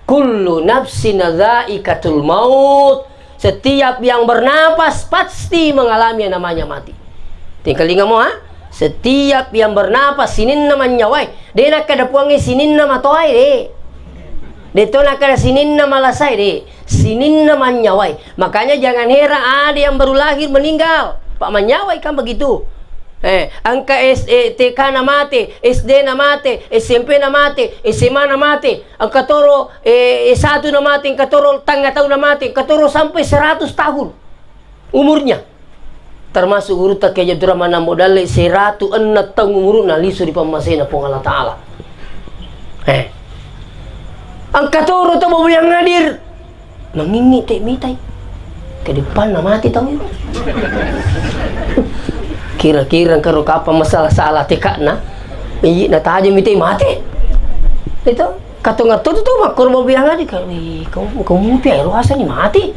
kullu nafsin dzaiqatul maut. Setiap yang bernapas pasti mengalami yang namanya mati. Tingkalinga mo, ha? Setiap yang bernapas, sininna manyawai. De nakkeda Puangnge sininna matoai, de. De to nakkeda sininna malasai, de. Sininna manyawai. Makanya jangan heran ada yang baru lahir meninggal. Pak manyawai kan begitu. Eh, engka S-, eh, T K na mate, S D na mate, S M P na mate, S M A na mate, engka toro, eh, S satu na mate, engka toro tangga tau na mate, engka toro sampai seratus tahun umurnya. Termasuk gurutta Kiai Abdurrahman Ambo Dalle, seratu enneng taung umuruna lisu ri pammasena Puang Allah Ta'ala. Eh. Engka toro tau bawang hadir. Mangingi te mitai. Ke depanna mati tau iro. Kira-kira engka ro kapang masalah-salah tekakna. Iya, natajeng mitai mati. Itu. Katonga tu tu makkoro mobil yang ada kan, "Wih, kau, kau mupi aja, lu asa nih mati."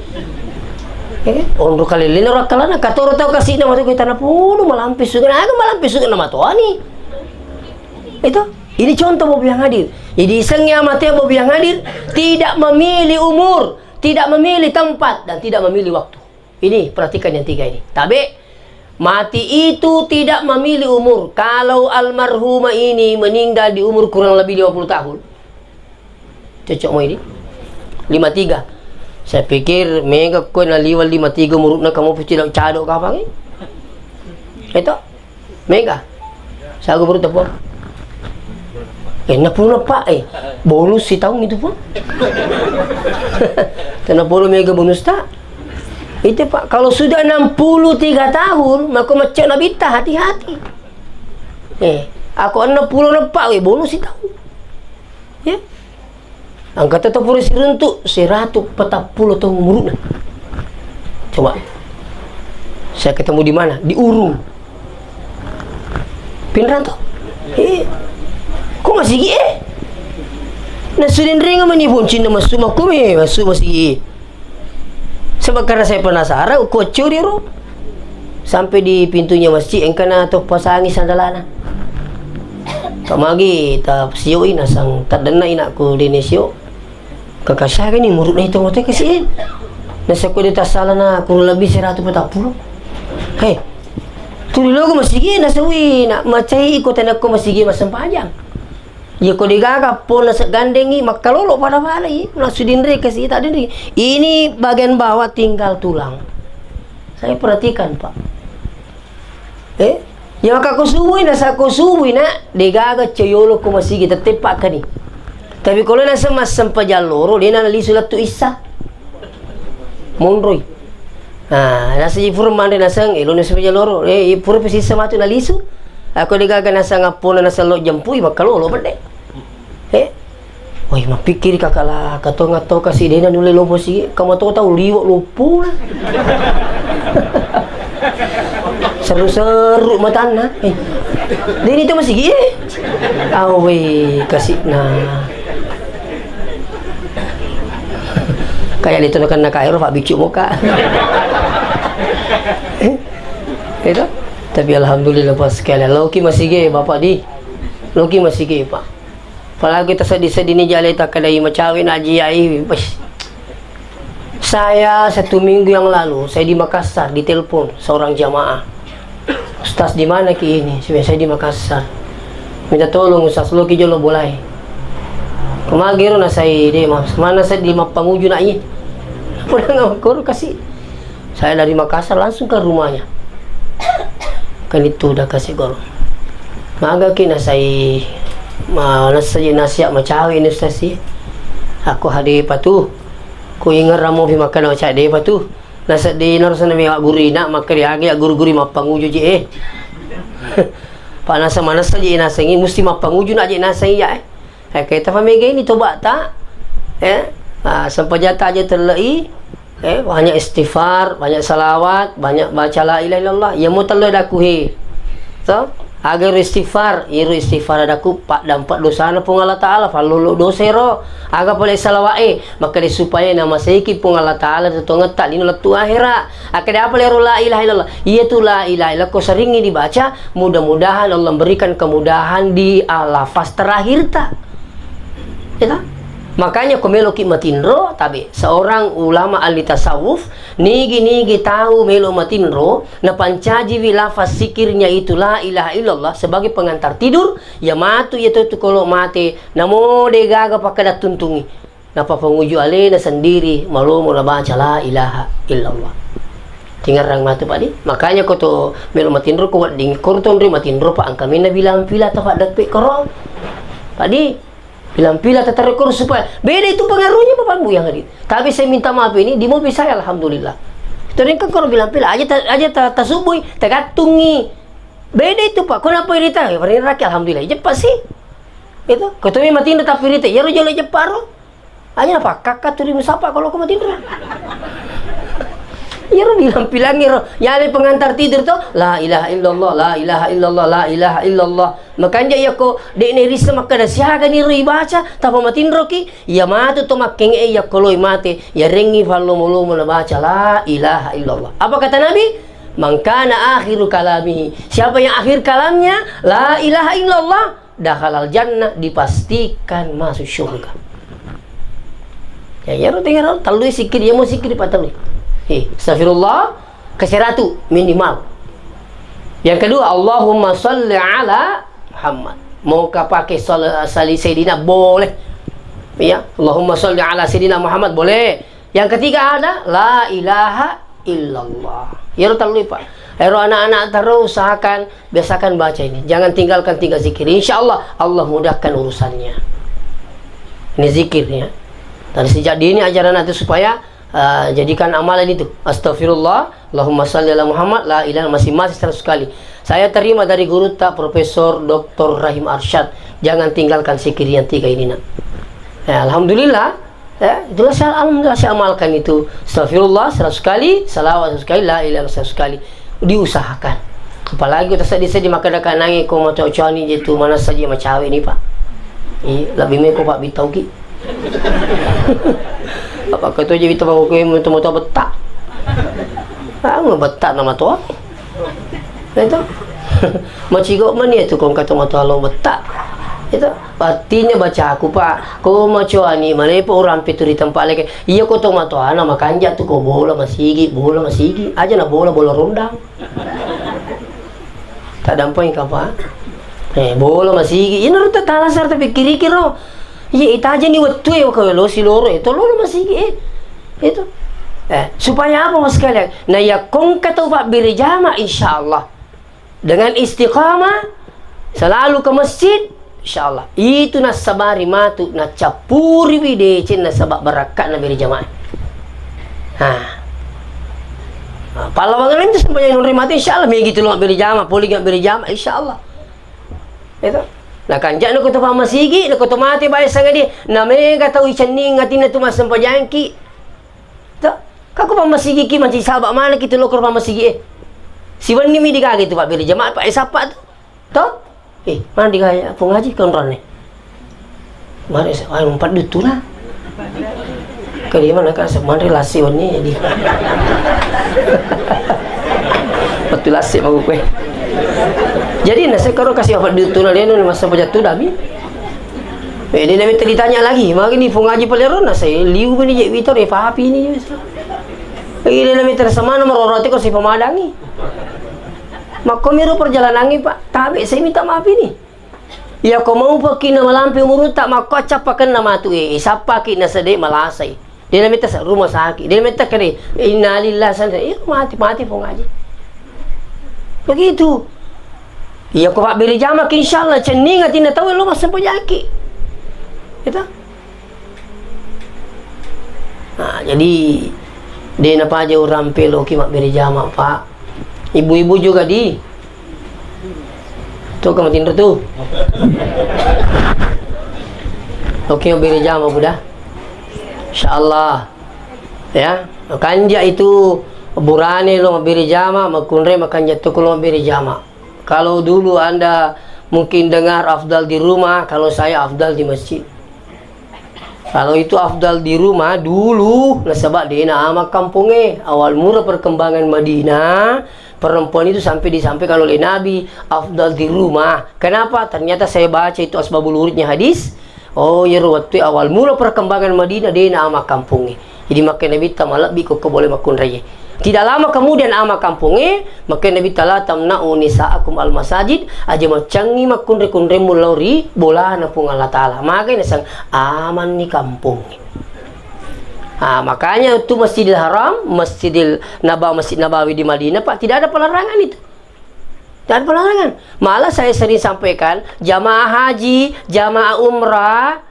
Eh, onro kalilina ro akkalana, katoro tau kasih nama tu kita napodo malampe suka, aku malampe suka nama tuani. Itu, ini contoh mobil yang hadir. Jadi, sengnya mati mobil yang hadir tidak memilih umur, tidak memilih tempat, dan tidak memilih waktu. Ini, perhatikan yang tiga ini. Tabe, mati itu tidak memilih umur. Kalau almarhumah ini meninggal di umur kurang lebih lima puluh tahun, cocok mau ini? Lima tiga. Saya pikir, mega kue naliwa lima tiga umurna kamu pasti tidak cadok kapang, eh? Itu? Mega. Sagu baru tepung. Eh, enam puluh, Pak, eh. Bonus si tahun itu, Pak. Karena polo mega bonus tak? Itu, Pak, kalau sudah enam puluh tiga tahun, maka macam Nabi ta, hati-hati. Eh, aku enam puluh empat, weh, bonus itu. Ya. Angka tetap pura siruntuk, seratus patappulo tahun umurnya. Coba. Saya ketemu di mana? Di Urung. Pinrang to? Eh. Ko masigi, eh? Nasudin ringa mani boncin na masuk, makku mi masuk masigi. Sebab karena saya penasaran, uku curi ro. Sampai di pintunya masjid, engkana to pasangi sandalana. Kamagi ta sioi nasang taddenna inakku dene sio. Kakasyaga ni muruk na itu ngote kasi. Nasa ko de tasala na kurang lebih seratus patappulo. Hei, tuli logo masigi nasawi na macai iko tanakko masigi masempajang. Iya ko degaga pona seggandengi makkalolo pada-pada i, nasudinre kasi tak denri. Ini bagian bawah tinggal tulang. Saya perhatikan, Pak. Eh? Ya maka ko subui, nasa ko subui na degaga ceyolo ko masigi tette pakkani. Tapi kalau nasa massempajang loro, dena lisu lettu issa. Monroi. Ah, nasa ji pura manre naseng, elo nasa sempajang loro. Eh, pura pesissa matu nalisu. Ako degaga nasang appona nasello jempui, makkalolo bedde. Eh? Woi, mapikkiri kakala, katonga to kasi dena nulle lopo si, kamato tau liwo lopona. Seru-seru matanna. Eh. Deni to masigi, eh? Awe, kasina. Kayak itu kan nak air, Pak, bicu muka. Eh? Itu? Tapi alhamdulillah, Pak, sekalian. Loki masigi, Bapak di. Loki masigi, Pak. Apalagi taseddi-seddini jale takkadai macawe na aji ai. Wes. Saya satu minggu yang lalu, saya di Makassar, ditelepon seorang jamaah. "Ustaz, di mana ki ini?" "Saya di Makassar." "Minta tolong, Ustaz, loki jolo bolai." Kemagiro nasai de, Mas. Mana saya di mappanguju nak ini? Udah nggak koro kasih. Saya dari Makassar langsung ke rumahnya. Kan itu udah kasih gol. Maga ki nasai, ma-, nasai nasihat macawe ini, Ustaz, sih. Aku hade patu. Ku ingat ramo fi makkada macawe de patu. Naseddi narusa na mewa gurina, makkada agi ya guru-guru mappanguju je, eh. Pak nasa manasa je nasengi, musti mappanguju na je nasengi ya, eh. Eh, kaita famega ini toba ta, eh, ah, sempajata aja telei, eh, banyak istighfar, banyak salawat, banyak baca la ilaha illallah. Ya mu tello daku he. To, aga ro istighfar, iro istighfar daku paddampa dosana Puang Allah Taala, fallolo dosa ro. Aga pale salawat e, makkeda supaya namaseiki Puang Allah Taala totongetta lino lettu ahera. Akkeda apa lero la ilaha illallah? Iyatu la ilaha illallah ko seringngi dibaca, mudah-mudahan Allah memberikan kemudahan di, ah, lafaz terakhirta. Ya ta? Makanya ko meloki matinro, tabe, seorang ulama ahli tasawuf, nigi-nigi tau melo matinro, napancajiwi lafaz zikirnya itu la ilaha illallah sebagai pengantar tidur, ya matu ya tu kolo mate, namo de gaga pakkeda tuntungi. Napapanguju alena sendiri, malomo nabaca la ilaha illallah. Tingerang matu, Pak, di. Makanya ko to melo matinro ko wedding, koro tonri matinro, Pak, angka mena bilang pila ta, Pak, deppe koro. Pak, di, bilang pila ta terus koro supaya beda itu pengaruhnya, Bapak Ibu yang hadir. Tapi saya minta maaf ini, di mobil saya, alhamdulillah. Itu kan koro bilang pila, aja ta-, aja ta-, tasubui, tagattungi. Beda itu, Pak. Kenapa ini ta? Ya, paling rakyat, alhamdulillah. Cepat sih. Itu, ko to matinro tapi rita, ya ro jolo cepat ro. Aja napakkakka tuli musapa kalau ko matinro. Iyaro bilang-bilang iro, yale pengantar tidur to, la ilaha illallah, la ilaha illallah, la ilaha illallah. Makanja iya ko de nerissa makkada siaga niro ibaca, tapa matinro ki, iya matu to makkenge iya ko loi mate, yarengngi fallomo-lomo nabaca la ilaha illallah. Apa kata Nabi? "Man kana akhiru kalamihi." Siapa yang akhir kalamnya la ilaha illallah, dakhalal jannah, dipastikan masuk surga. Ya, ya, ro, tinggal ro, tellui sikir, ya, mau sikir, Pak, tellui. Eh, astagfirullah, ke seratus minimal. Yang kedua, Allahumma salli ala Muhammad. Mau ka pakai sal-, sali Sayyidina, boleh. Ya, Allahumma salli ala Sayyidina Muhammad, boleh. Yang ketiga ada, la ilaha illallah. Iyaro tellui, Pak. Ero anak-anak terus usahakan, biasakan baca ini. Jangan tinggalkan tiga zikir. Insya Allah, Allah mudahkan urusannya. Ini zikirnya. Dari sejak dini ajaran itu supaya Ah, jadikan amalan itu. Astagfirullah, Allahumma salli ala Muhammad, la ilaha, masing-masing seratus kali. Saya terima dari guru ta, Profesor Doktor Rahim Arsyad. Jangan tinggalkan zikir yang tiga ini, nak. Ya, alhamdulillah. Ya, itulah saya, alhamdulillah, saya amalkan itu. Astagfirullah seratus kali, salawat seratus kali, la ilaha illallah seratus kali. Diusahakan. Apalagi ko taseddi-seddi makkeda kanangnge ko macoa-coani je tu, mana saja macawe ni, Pak. Iya, lebih meko, Pak, bitau ki. Apa ko tu je bitau ko moto-moto betta. Ah, betta nama tu. Itu. Macigo mani itu ko engka tomatoa lao betta. Itu. Artinya bacaku, Pak, ko macoani malepo urampe tu ri tempat leke. Iya ko tomatoana makanja tu ko bola masigi, bola masigi. Aja na bola, bola rondang. Taddampengka, Pak. Eh, bola masigi. Ina ro tatala sarta pikkiriki ro. Iya, itajani wettue ko lo siloro e, to lolo masigi e. Itu. Eh, supaya apa, Mas, sekalian? Nah, ya kongka tau pabbere jama, insya Allah. Dengan istiqamah, selalu ke masjid, insya Allah. Itu nassabari matu, nacappuriwi deceng nasaba barakka'na bere jamaah. Nah. Nah, pallawangan itu sempajang nonre matu, insya Allah, megi tu lo bere jamaah, poli nggak bere jamaah, insya Allah. Itu. Nah, kanja'na ko to pammasigi, na ko to mate bae sangadi, na mega tau icenning atinna tu massempajangki. To, ka ko pammasigi ki mancaji saba maneng ki tu lo ko pammasigi e. Siwenni mi digaga tu pabbere jamaah, pa e sappa tu. To? Eh, mana digaga Pung Haji konrone? Mare sa, ah, empat dutu lah. Kali mana ka semanre lasi wenni jadi. Betul lasi mau kue. Jadi nasi karo kasih empat dutu lah, dia nasi pajatu dami. Eh, dia nami ditanya lagi, magi ni Pung Haji Palero, nasi liu ni je wito, eh, papi ni. Lagi dia nami tersemana meroroti ko si pemadangi. Makko miro perjalanangi, Pak. Tabe saya minta maaf ini. Iya ko mau paki na malampe umurutta makko acappakenna matu e, sappaki na sede malasai. Dena metta sa-, rumah sakit. Dena metta kede, innalillahi san-, eh, mati, mati Pung Haji. Begitu. Iya ko pabbere jama ki, insyaallah cenning atinna tau lo massempajangki. Itu. Nah, jadi, de napaja urampe loki mabbere jama, Pak. Ibu-ibu juga di. Tuh, kamu tinro tuh. Oke, mabbere jama, Buda. Insyaallah. Ya, makanja itu burane lo mabbere jama, makkunrai makanja tu lo mabbere jama. Kalau dulu Anda mungkin dengar afdal di rumah, kalau saya afdal di masjid. Kalau itu afdal di rumah dulu, nasaba dena ama kampongnge. Awal mula perkembangan Madinah, perempuan itu sampai disampaikan oleh Nabi, afdal di rumah. Kenapa? Ternyata saya baca itu asbabul wurudnya hadis. Oh, iyaro wettu awal mula perkembangan Madinah, dena ama kampongnge. Jadi, makkeda Nabitta malebbi ko, ko boleh makkunrai. Tidak lama kemudian ama kampongnge, makkeda Nabitta, "La tamna'u nisa'akum al masajid," aja maccangngi makkunrai-kunraimmu lao ri bolana Puang Allah Ta'ala. Magai naseng amanni kampongnge. Ah, makanya itu Masjidil Haram, Masjidil Naba-, Masjid Nabawi di Madinah, Pak, tidak ada pelarangan itu. Tidak ada pelarangan. Malah saya sering sampaikan, jamaah haji, jamaah umrah,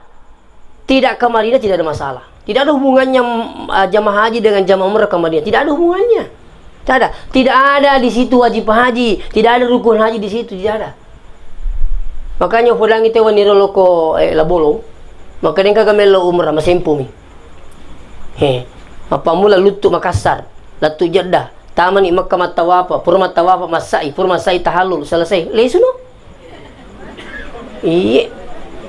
tidak ke Madinah tidak ada masalah. Tidak ada hubungannya, mm, ah, jamaah haji dengan jamaah umrah ke Madinah. Tidak ada hubungannya. Tidak ada. Tidak ada di situ wajib haji, tidak ada rukun haji di situ, tidak ada. Makanya podangi tewa niro loko, eh, Labolong. Maka dengka gamello umrah, masempomi. He. Apa mula luttu Makassar, luttu Jeddah, tamani Mekka mattawafa, pura mattawafa massai, pura massai tahallul, selesai. Lesuno. Iye.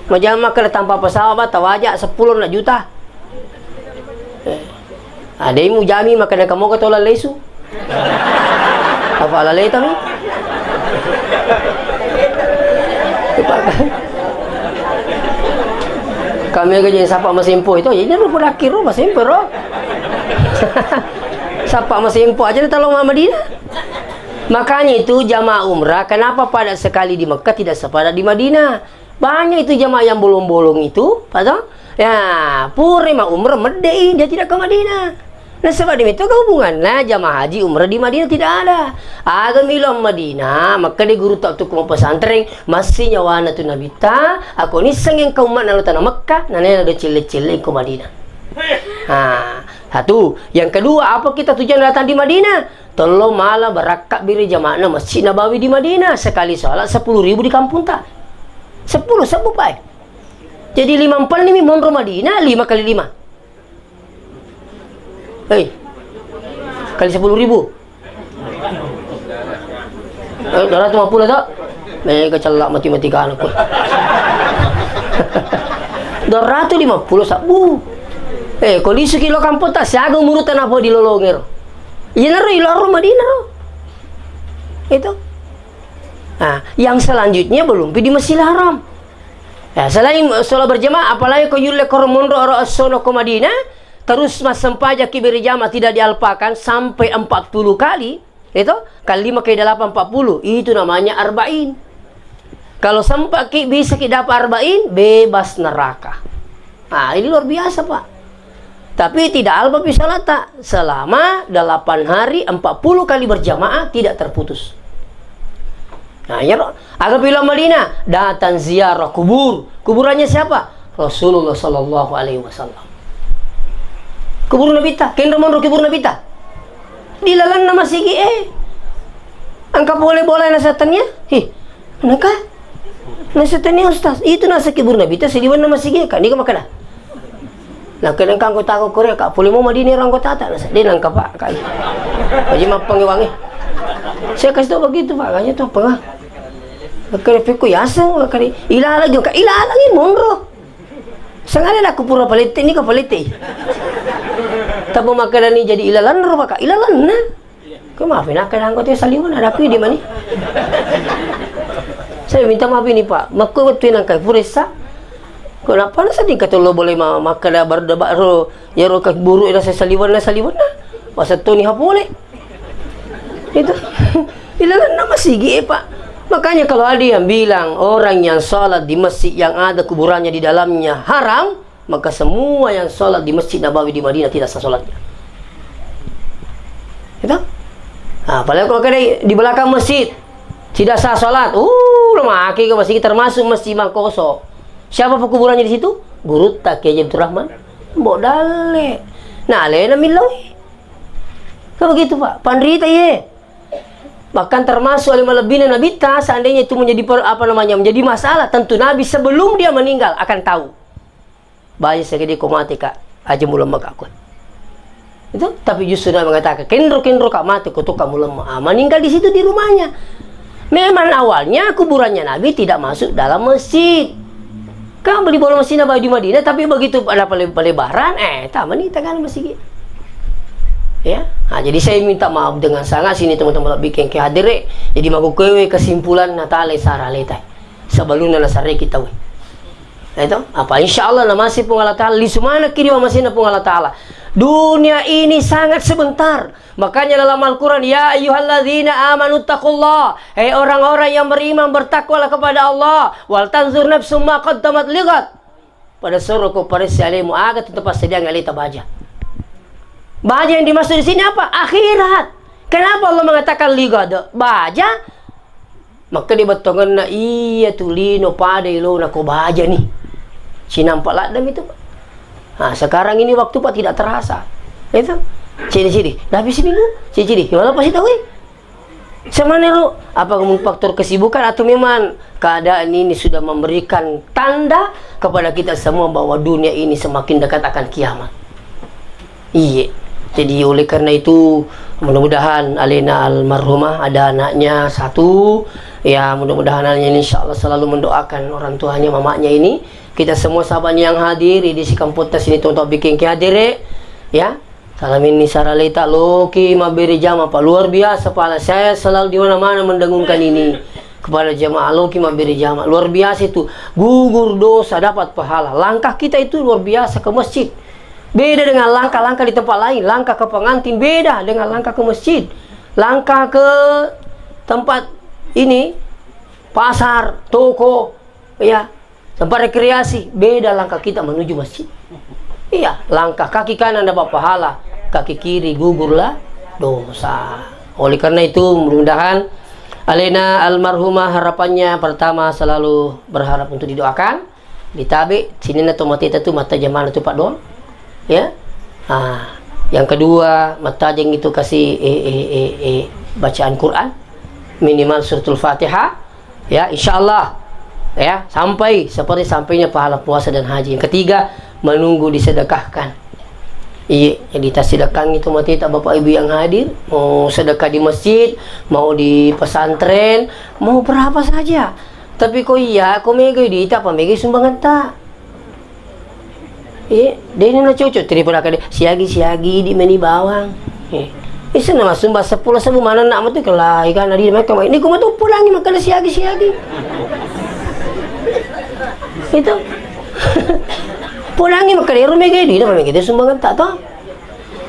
Majama kena tanpa pesawat, Pak, tawaja seppulo na juta. Eh. Ademu jami makanya kamu ke tola lesu. Apa laleta mi? Kami aja jadi sapa masimpo itu, jadi lu pada kiro masimpo ro. Sapa masimpo aja talo Madinah. Makanya itu jamaah umrah, kenapa padat sekali di Mekah, tidak sepadat di Madinah? Banyak itu jamaah yang bolong-bolong itu, Pak, toh? Ya, pura ma umrah medde'i, dia tidak ke Madinah. Nah, sebab demikian hubungannya jamaah haji umrah di Madinah tidak ada. Aga milo Madinah, Mekah di guru tak tukung pesantren, masih nyawana tu Nabi ta, aku niseng yang ke umat nalo tanah Mekah, nane ada cile-cile ke Madinah. Ha, Satu. Yang kedua, apa kita tujuan datang di Madinah? Tello mala barakka bere jama'na Masjid Nabawi di Madinah. Sekali sholat sepuluh ribu di kampungta. Sepuluh sebbu, Pak, eh. Jadi lima empat ni monro Madinah, lima kali lima. Hei, kali sepuluh ribu. Eh, dua ratus lima puluh toh? Mega cella matematika anakku. Dua ratus lima puluh sabbu. Eh, ko lisuki lo kampung ta, siaga umurutta napo di lolongero. Iyanaro ilaro Madinah ro. Itu. Nah, yang selanjutnya belum pi di Masjidil Haram. Ya, selain sholat berjamaah, apalagi ko yulle koro monro oro essono ko Madinah, terus massempajaki berjamaah tidak dialpakan sampai empat puluh kali, itu, kali lima kali delapan, empat puluh, itu namanya arba'in. Kalau sempatki, bisaki dapat arba'in, bebas neraka. Ah, ini luar biasa, Pak. Tapi tidak alpa pi salata selama delapan hari, empat puluh kali berjamaah tidak terputus. Nah, iyaro aga pi lao Madinah, datang ziarah kubur. Kuburannya siapa? Rasulullah sallallahu alaihi wasallam. Kubur Nabitta, kenro monro kubur Nabitta. Di lalanna masigi e. Engka pole bola na setannya. Hi, nengka? Na setannya ustaz, itu nasa kubur Nabitta saliwenna masigi e, Kak. Nika makkeda. Nakkeda engka anggota ko Korea, Kak, pole mo Madinah ero anggotata, nasa, de nangka, Pak, Kak. Aja mappangewangi. Saya kasih tahu begitu, Pak, kanya tuh pengah. Nakkeda pekko yaseng, nakkeda ilalang, Kak, ilalang monro. Sangale aku pura palette, nika palette. Tapi makkeda ni jadi ilalang ro, Pak, ilalang na. Ko mafi nakkeda anggota saliweng ada aku di mani. Saya minta maaf ini, Pak. Makko wettu nangka puressa. Ko nappa na seddi katollo boleh ma-, makkeda bar-, baro yaro kaburu ero saliwenna, saliwenna. Masettoni ha pole. Itu. Ilalanna masigi e, Pak. Makanya kalau ada yang bilang orang yang sholat di masjid yang ada kuburannya di dalamnya haram, maka semua yang sholat di Masjid Nabawi di Madinah tidak sah sholatnya. Gitu? Nah, apalagi kalau kena di belakang masjid, tidak sah sholat. Uh, lo maki ke masjid, termasuk Masjid Mangkoso. Siapa pekuburannya di situ? Gurutta Kiai Abdul Rahman. Mbok dalle. Nah, alena millau. Kan begitu, Pak. Panrita, iye. Bahkan termasuk ale malebbina Nabitta, seandainya itu menjadi per-, apa namanya, menjadi masalah, tentu Nabi sebelum dia meninggal akan tahu. Baja sega de ko mate, Kak, aja mulemma, Kak, kue. Itu, tapi justru Nabi mengatakan, "Kenro-kenro, Kak, mate, ko toka mulemma." Ah, meninggal di situ di rumahnya. Memang awalnya kuburannya Nabi tidak masuk dalam masjid. Kan beli bola masjid Nabawi di Madinah, tapi begitu ada pele-, pelebaran, eh, tamani tengah masjid. Ya, nah, jadi saya minta maaf dengan sangat sini teman-teman lebih kengke hadir, eh. Jadi maku kewe kesimpulan Natale saraleta. Sebelumnya nasareki tau. Itu apa? Insya Allah namasi Puang Allah Ta'ala, lisu manekki ri mamasena Puang Allah Ta'ala. Dunia ini sangat sebentar. Makanya dalam Al-Quran, "Ya ayyuhalladzina amanu taqullah." Hai orang-orang yang beriman, bertakwalah kepada Allah. "Wal tanzur nafsum ma qaddamat lighat." Pada soro ko paresse alemu, aga tu tapassadiang aleta baja. Baja yang dimaksud di sini apa? Akhirat. Kenapa Allah mengatakan lighat? Baja Makkeda bettongenna, iya tu lino pada ilona ko baja ni. Sinampa ladde mi tu, Pak. Nah, sekarang ini waktu, Pak, tidak terasa. Itu. Cini-cini. Dah habis seminggu. Cini-cini. Gimana pasti tahu, eh? Sebenarnya, apa mungkin faktor kesibukan atau memang keadaan ini sudah memberikan tanda kepada kita semua bahwa dunia ini semakin dekat akan kiamat? Iya. Jadi oleh karena itu, mudah-mudahan alena almarhumah ada anaknya satu. Ya, mudah-mudahan anaknya ini insya Allah selalu mendoakan orang tuanya, mamanya ini. Kita semua sahabat yang hadir di si kamputta sini, tonton bikin ki hadir, eh. Ya. Salam ini saraleta loki mabbere jama, Pak. Luar biasa, Pak. Saya selalu di mana-mana mendengarkan ini. Kepada jamaah loki mabbere jama. Luar biasa itu. Gugur dosa, dapat pahala. Langkah kita itu luar biasa ke masjid. Beda dengan langkah-langkah di tempat lain, langkah ke pengantin beda dengan langkah ke masjid. Langkah ke tempat ini, pasar, toko, ya, tempat rekreasi, beda langkah kita menuju masjid. Iya, langkah kaki kanan dapat pahala, kaki kiri gugurlah dosa. Oleh karena itu, mudah-mudahan alena almarhumah harapannya pertama selalu berharap untuk didoakan. Ditabe, sininna tomateta tu matta jamana tu paddoang. Ya. Ah, Yang kedua, mattajeng itu kasih, eh, eh, eh, eh, bacaan Quran, minimal suratul Fatihah. Ya, insya Allah. Ya, sampai seperti sampainya pahala puasa dan haji. Yang ketiga, menunggu disedekahkan. Iya, jadi tasedekahkan itu mati tak Bapak Ibu yang hadir, mau sedekah di masjid, mau di pesantren, mau berapa saja. Tapi ko iya, ko mega duita apa mega sumbangan tak? Iya, de' na cocok, telepon akkeda, "Siagi-siagi, di meni bawang." Iya. Isi na massumbang seppulo sebbu, mana nak matu kelai kan, adi mereka mai. Ini kuma tu pulangi makkeda siagi-siagi. Itu. Pulangi makkeda, ero mega di, nama mega sumbangan tak toh?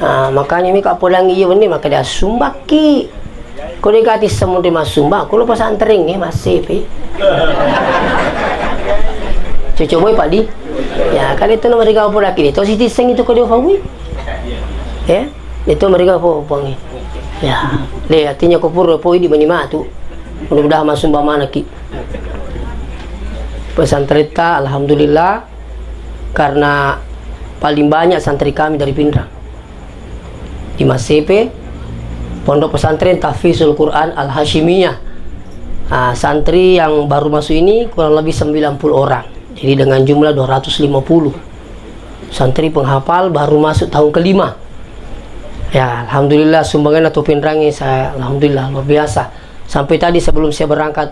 Ah, makanya mika podangi iya wenni makkeda sumbakki. Ko de' gati semunri massumbang, ko lo pesantren nge massepe. Cocok moi padi. Ya, kan itu nomor tiga podangi itu siti seng itu ko de' fawi. Ya, itu nomor tiga po pongi. Ya, de' artinya ko pura po idi mani matu. Mudah-mudahan massumbang manaki. Pesantren ta, alhamdulillah, karena paling banyak santri kami dari Pinrang. Di Massepe, Pondok Pesantren Tahfizul Quran Al-Hasyimiyah. Ah, santri yang baru masuk ini kurang lebih sembilan puluh orang. Jadi dengan jumlah dua ratus lima puluh. Santri penghafal baru masuk tahun kelima. Ya, alhamdulillah sumbangan atau Pinrangi saya, alhamdulillah luar biasa. Sampai tadi sebelum saya berangkat,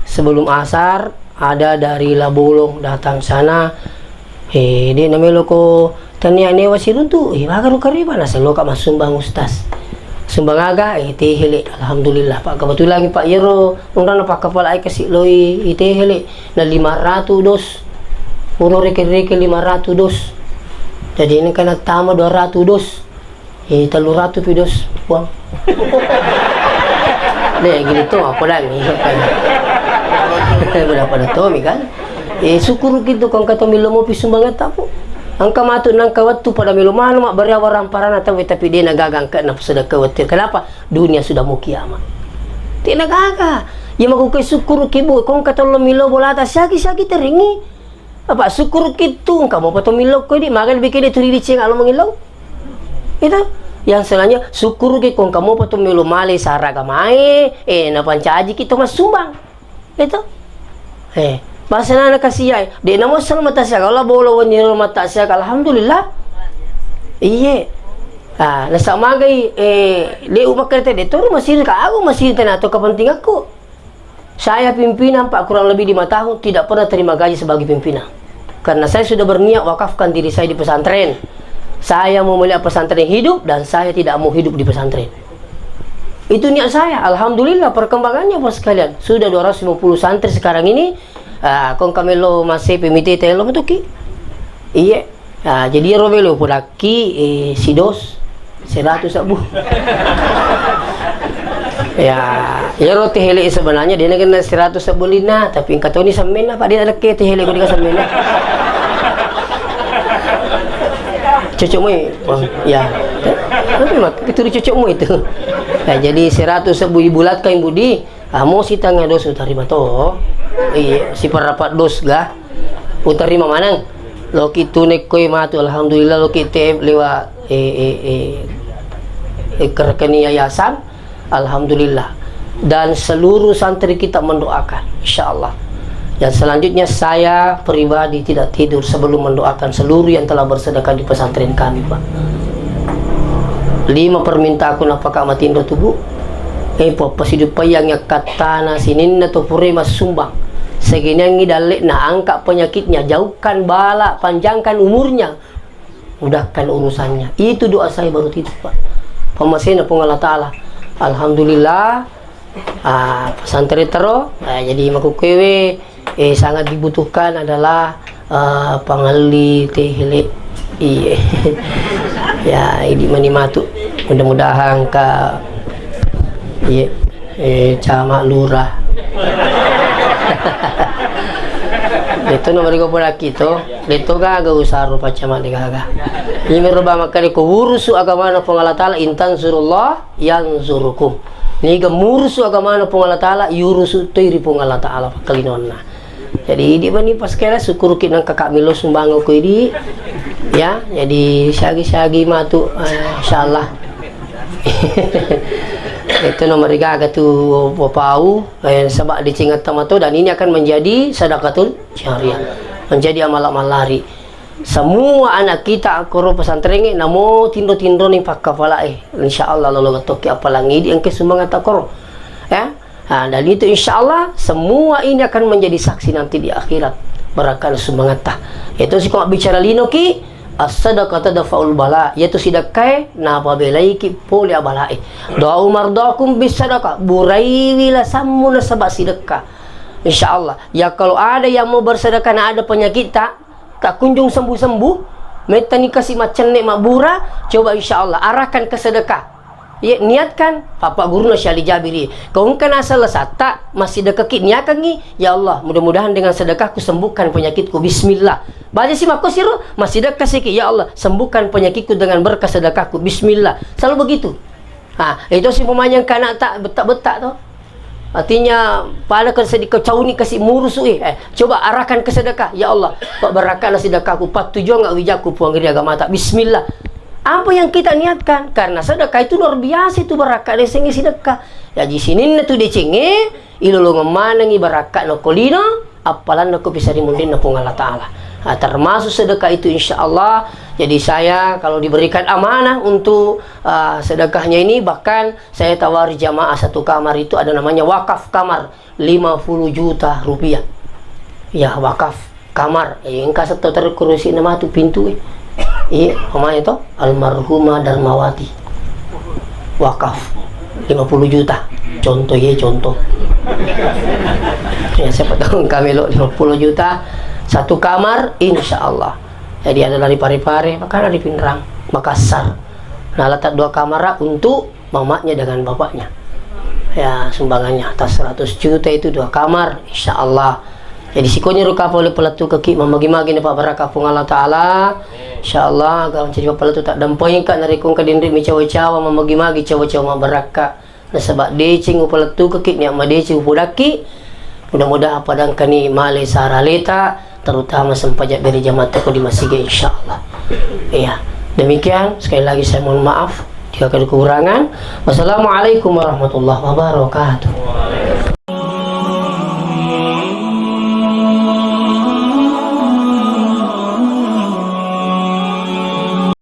sebelum asar, ada dari Labolong datang sana. Eh, de' namelo ko tania newa siruntu, eh, maga ro kariba, nasa loka massumbang Ustaz. Sumbang aga, eh, tehele, alhamdulillah. Pak, kebetulan Pak Yero, undang Pak Kepala Ai kasih loi, eh, tehele, na lima ratus dos. Uro reke-reke lima ratus dos. Jadi ini kan tama dua ratus dos. Eh, tellu ratu pi dos, Puang. Deh, gini to, apa lagi? Udah pada tomi kan? Eh, syukur gitu kong kata milo mau pi sumbangan tapu. Angka matu nangka wattu pada milo manu mak bariawa ramparana tawe tapi de' na gaga angka na sedekah wattu. Kenapa? Dunia sudah mau kiamat. De' na gaga. Ya mau ke syukur ki bu, kong kata lo milo bolata siagi-siagi teringi. Apa syukur ki tu, engka mau pato milo ko di, maga lebih kede tu di ceng alo mangilo. Itu. Yang selanjutnya, syukur ki kong kamu pato milo male saraga mae, eh, na pancaji ki to massumbang. Itu. Eh, bahasa nana kasiai. De' namo sel mata sia, kalau bolo wenni ro mata sia, alhamdulillah. Iye. Ah, nasa magai, eh, de' upakkerte de' toru masih ka aku masih tena to kepentinganku. Saya pimpinan, Pak, kurang lebih lima tahun tidak pernah terima gaji sebagai pimpinan. Karena saya sudah berniat wakafkan diri saya di pesantren. Saya mau melihat pesantren hidup dan saya tidak mau hidup di pesantren. Itu niat saya. Alhamdulillah perkembangannya, Bapak sekalian. Sudah dua ratus lima puluh santri sekarang ini. Ah, kong kami lo masih pemite telo metuki. Iya. Ah, jadi ero melo podakki, eh, sidos, seratus sebbu. Ya, ero tehele sebenarnya de' na kena seratus sebbu lina, tapi engka toni semmenna, Pak, de' na dekke tehele ko de' ka semmenna. Cocok moi, Bang. Ya. Tapi mak, itu cocok moi itu. Ya, jadi seratus sebbu ibulatkan, Budi. Ah, mo sitanga dos utarima to. Iya, siparapat dos ga. Utarima maneng. Loki tune koi matu, alhamdulillah, loki T M lewat, eh, eh, eh, eh, kerekeni yayasan, alhamdulillah. Dan seluruh santri kita mendoakan, insya Allah. Dan selanjutnya saya pribadi tidak tidur sebelum mendoakan seluruh yang telah bersedekah di pesantren kami, Pak. Lima permintaanku napaka matindo tubuh. Eh, po, pasidupaiangngi akkattana sininna to pura massumbang. Seginiangngi dalle'na, angka penyakitnya, jauhkan bala, panjangkan umurnya, mudahkan urusannya. Itu doa saya baru tidur, Pak. Pamasena Puang Allah Ta'ala. Alhamdulillah, ah, pesantren tero, ah, jadi makukkewe, eh, sangat dibutuhkan adalah, eh, pangelli tehele. Iya. Ya, idi mani matu. Mudah-mudahan ka, iya, eh, camat lurah. Itu nomor tiga puluh laki to. Itu gaga usaha rupa camat de gaga. Ini merubah makkeda ko urusu agamana Puang Allah Ta'ala, in tansurullah yansurukum. Niga murusu agamana Puang Allah Ta'ala, yurusu toi ri Puang Allah Ta'ala pakkalinonna. Jadi, idi mani pas kela syukuruki nang kakak milo sumbangan ko idi. Ya, jadi siagi-siagi matu, eh, insyaallah. Itu nomor tiga tu papau, eh, sebab di cingat tamato dan ini akan menjadi sadaqatul jariyah, menjadi amal-amal lari. Semua anak kita koro pesantrengnge namo tinro-tinro ni pakkapalae, insyaallah lolo gettoki apalagi di engke sumangata koro. Ya, Nah, dan itu insyaallah semua ini akan menjadi saksi nanti di akhirat. Barakka sumangatta. Itu siko bicara linoki, as-sadaqah tadfa'ul bala, yaitu sidekkae napabelaiki pole abalae. Da'u mardakum bis sadaqah, buraiwi lasammu nasaba sidekka. Insyaallah. Ya, kalau ada yang mau bersedekah, na ada penyakit tak, tak kunjung sembuh-sembuh, mettani kasi maccenne mabbura, coba insyaallah arahkan ke sedekah. Iya, niatkan, Bapak Guruna Syekh Ali Jabiri. Kau engka naseng lasatta, massidekaki niakangi, "Ya Allah, mudah-mudahan dengan sedekahku sembuhkan penyakitku. Bismillah." Baca si makkosiro, massidekka siki, "Ya Allah, sembuhkan penyakitku dengan berkah sedekahku. Bismillah." Selalu begitu. Nah, itu si pemain yang kana tak betak-betak tuh. Artinya, pada ke sedikit cauni kasih murus, eh. Eh, coba arahkan ke sedekah. "Ya Allah, Pak, berkahlah sedekahku, pattujuang nggak wijakku, Puang, ri agamata. Bismillah." Apa yang kita niatkan? Karena sedekah itu luar biasa itu barakka decengnge sedekah. Jadi sininna tu decengnge, ilolongeng manengi barakka nokolino, appalanna ko pisari mundinna Puang Allah Ta'ala. Nah, termasuk sedekah itu insyaallah. Jadi saya kalau diberikan amanah untuk, ah, sedekahnya ini, bahkan saya tawari jamaah satu kamar itu ada namanya wakaf kamar, lima puluh juta rupiah. Ya, wakaf kamar. Eh, engka setto terus kurusina matu pintu, eh. Iya, namanya to almarhumah Darmawati. Wakaf lima puluh juta. Contoh, ya, contoh. Ya, siapa tahu engka melo lima puluh juta satu kamar, insyaallah. Jadi ada dari Parepare, bahkan dari Pinrang, Makassar. Nah, letak dua kamar untuk mamaknya dengan bapaknya. Ya, sumbangannya atas seratus juta itu dua kamar, insyaallah. Jadi sikoniro kapang le palettukaki, mamagi-magi na pabbarakka Puang Allah Ta'ala. Insyaallah, aga menjadi palettu tak dampengka narekko engka dinri mi cawa-cawa, mamagi-magi cawa-cawa mabbarakka. Nasaba deceng upalettukaki, niat madeceng upodakki. Mudah-mudahan padangkani male sara leta, terutama sempajang berjamaah ko di masigi, insyaallah. Iya. Demikian, sekali lagi saya mohon maaf jika ada kekurangan. Wassalamualaikum warahmatullahi wabarakatuh.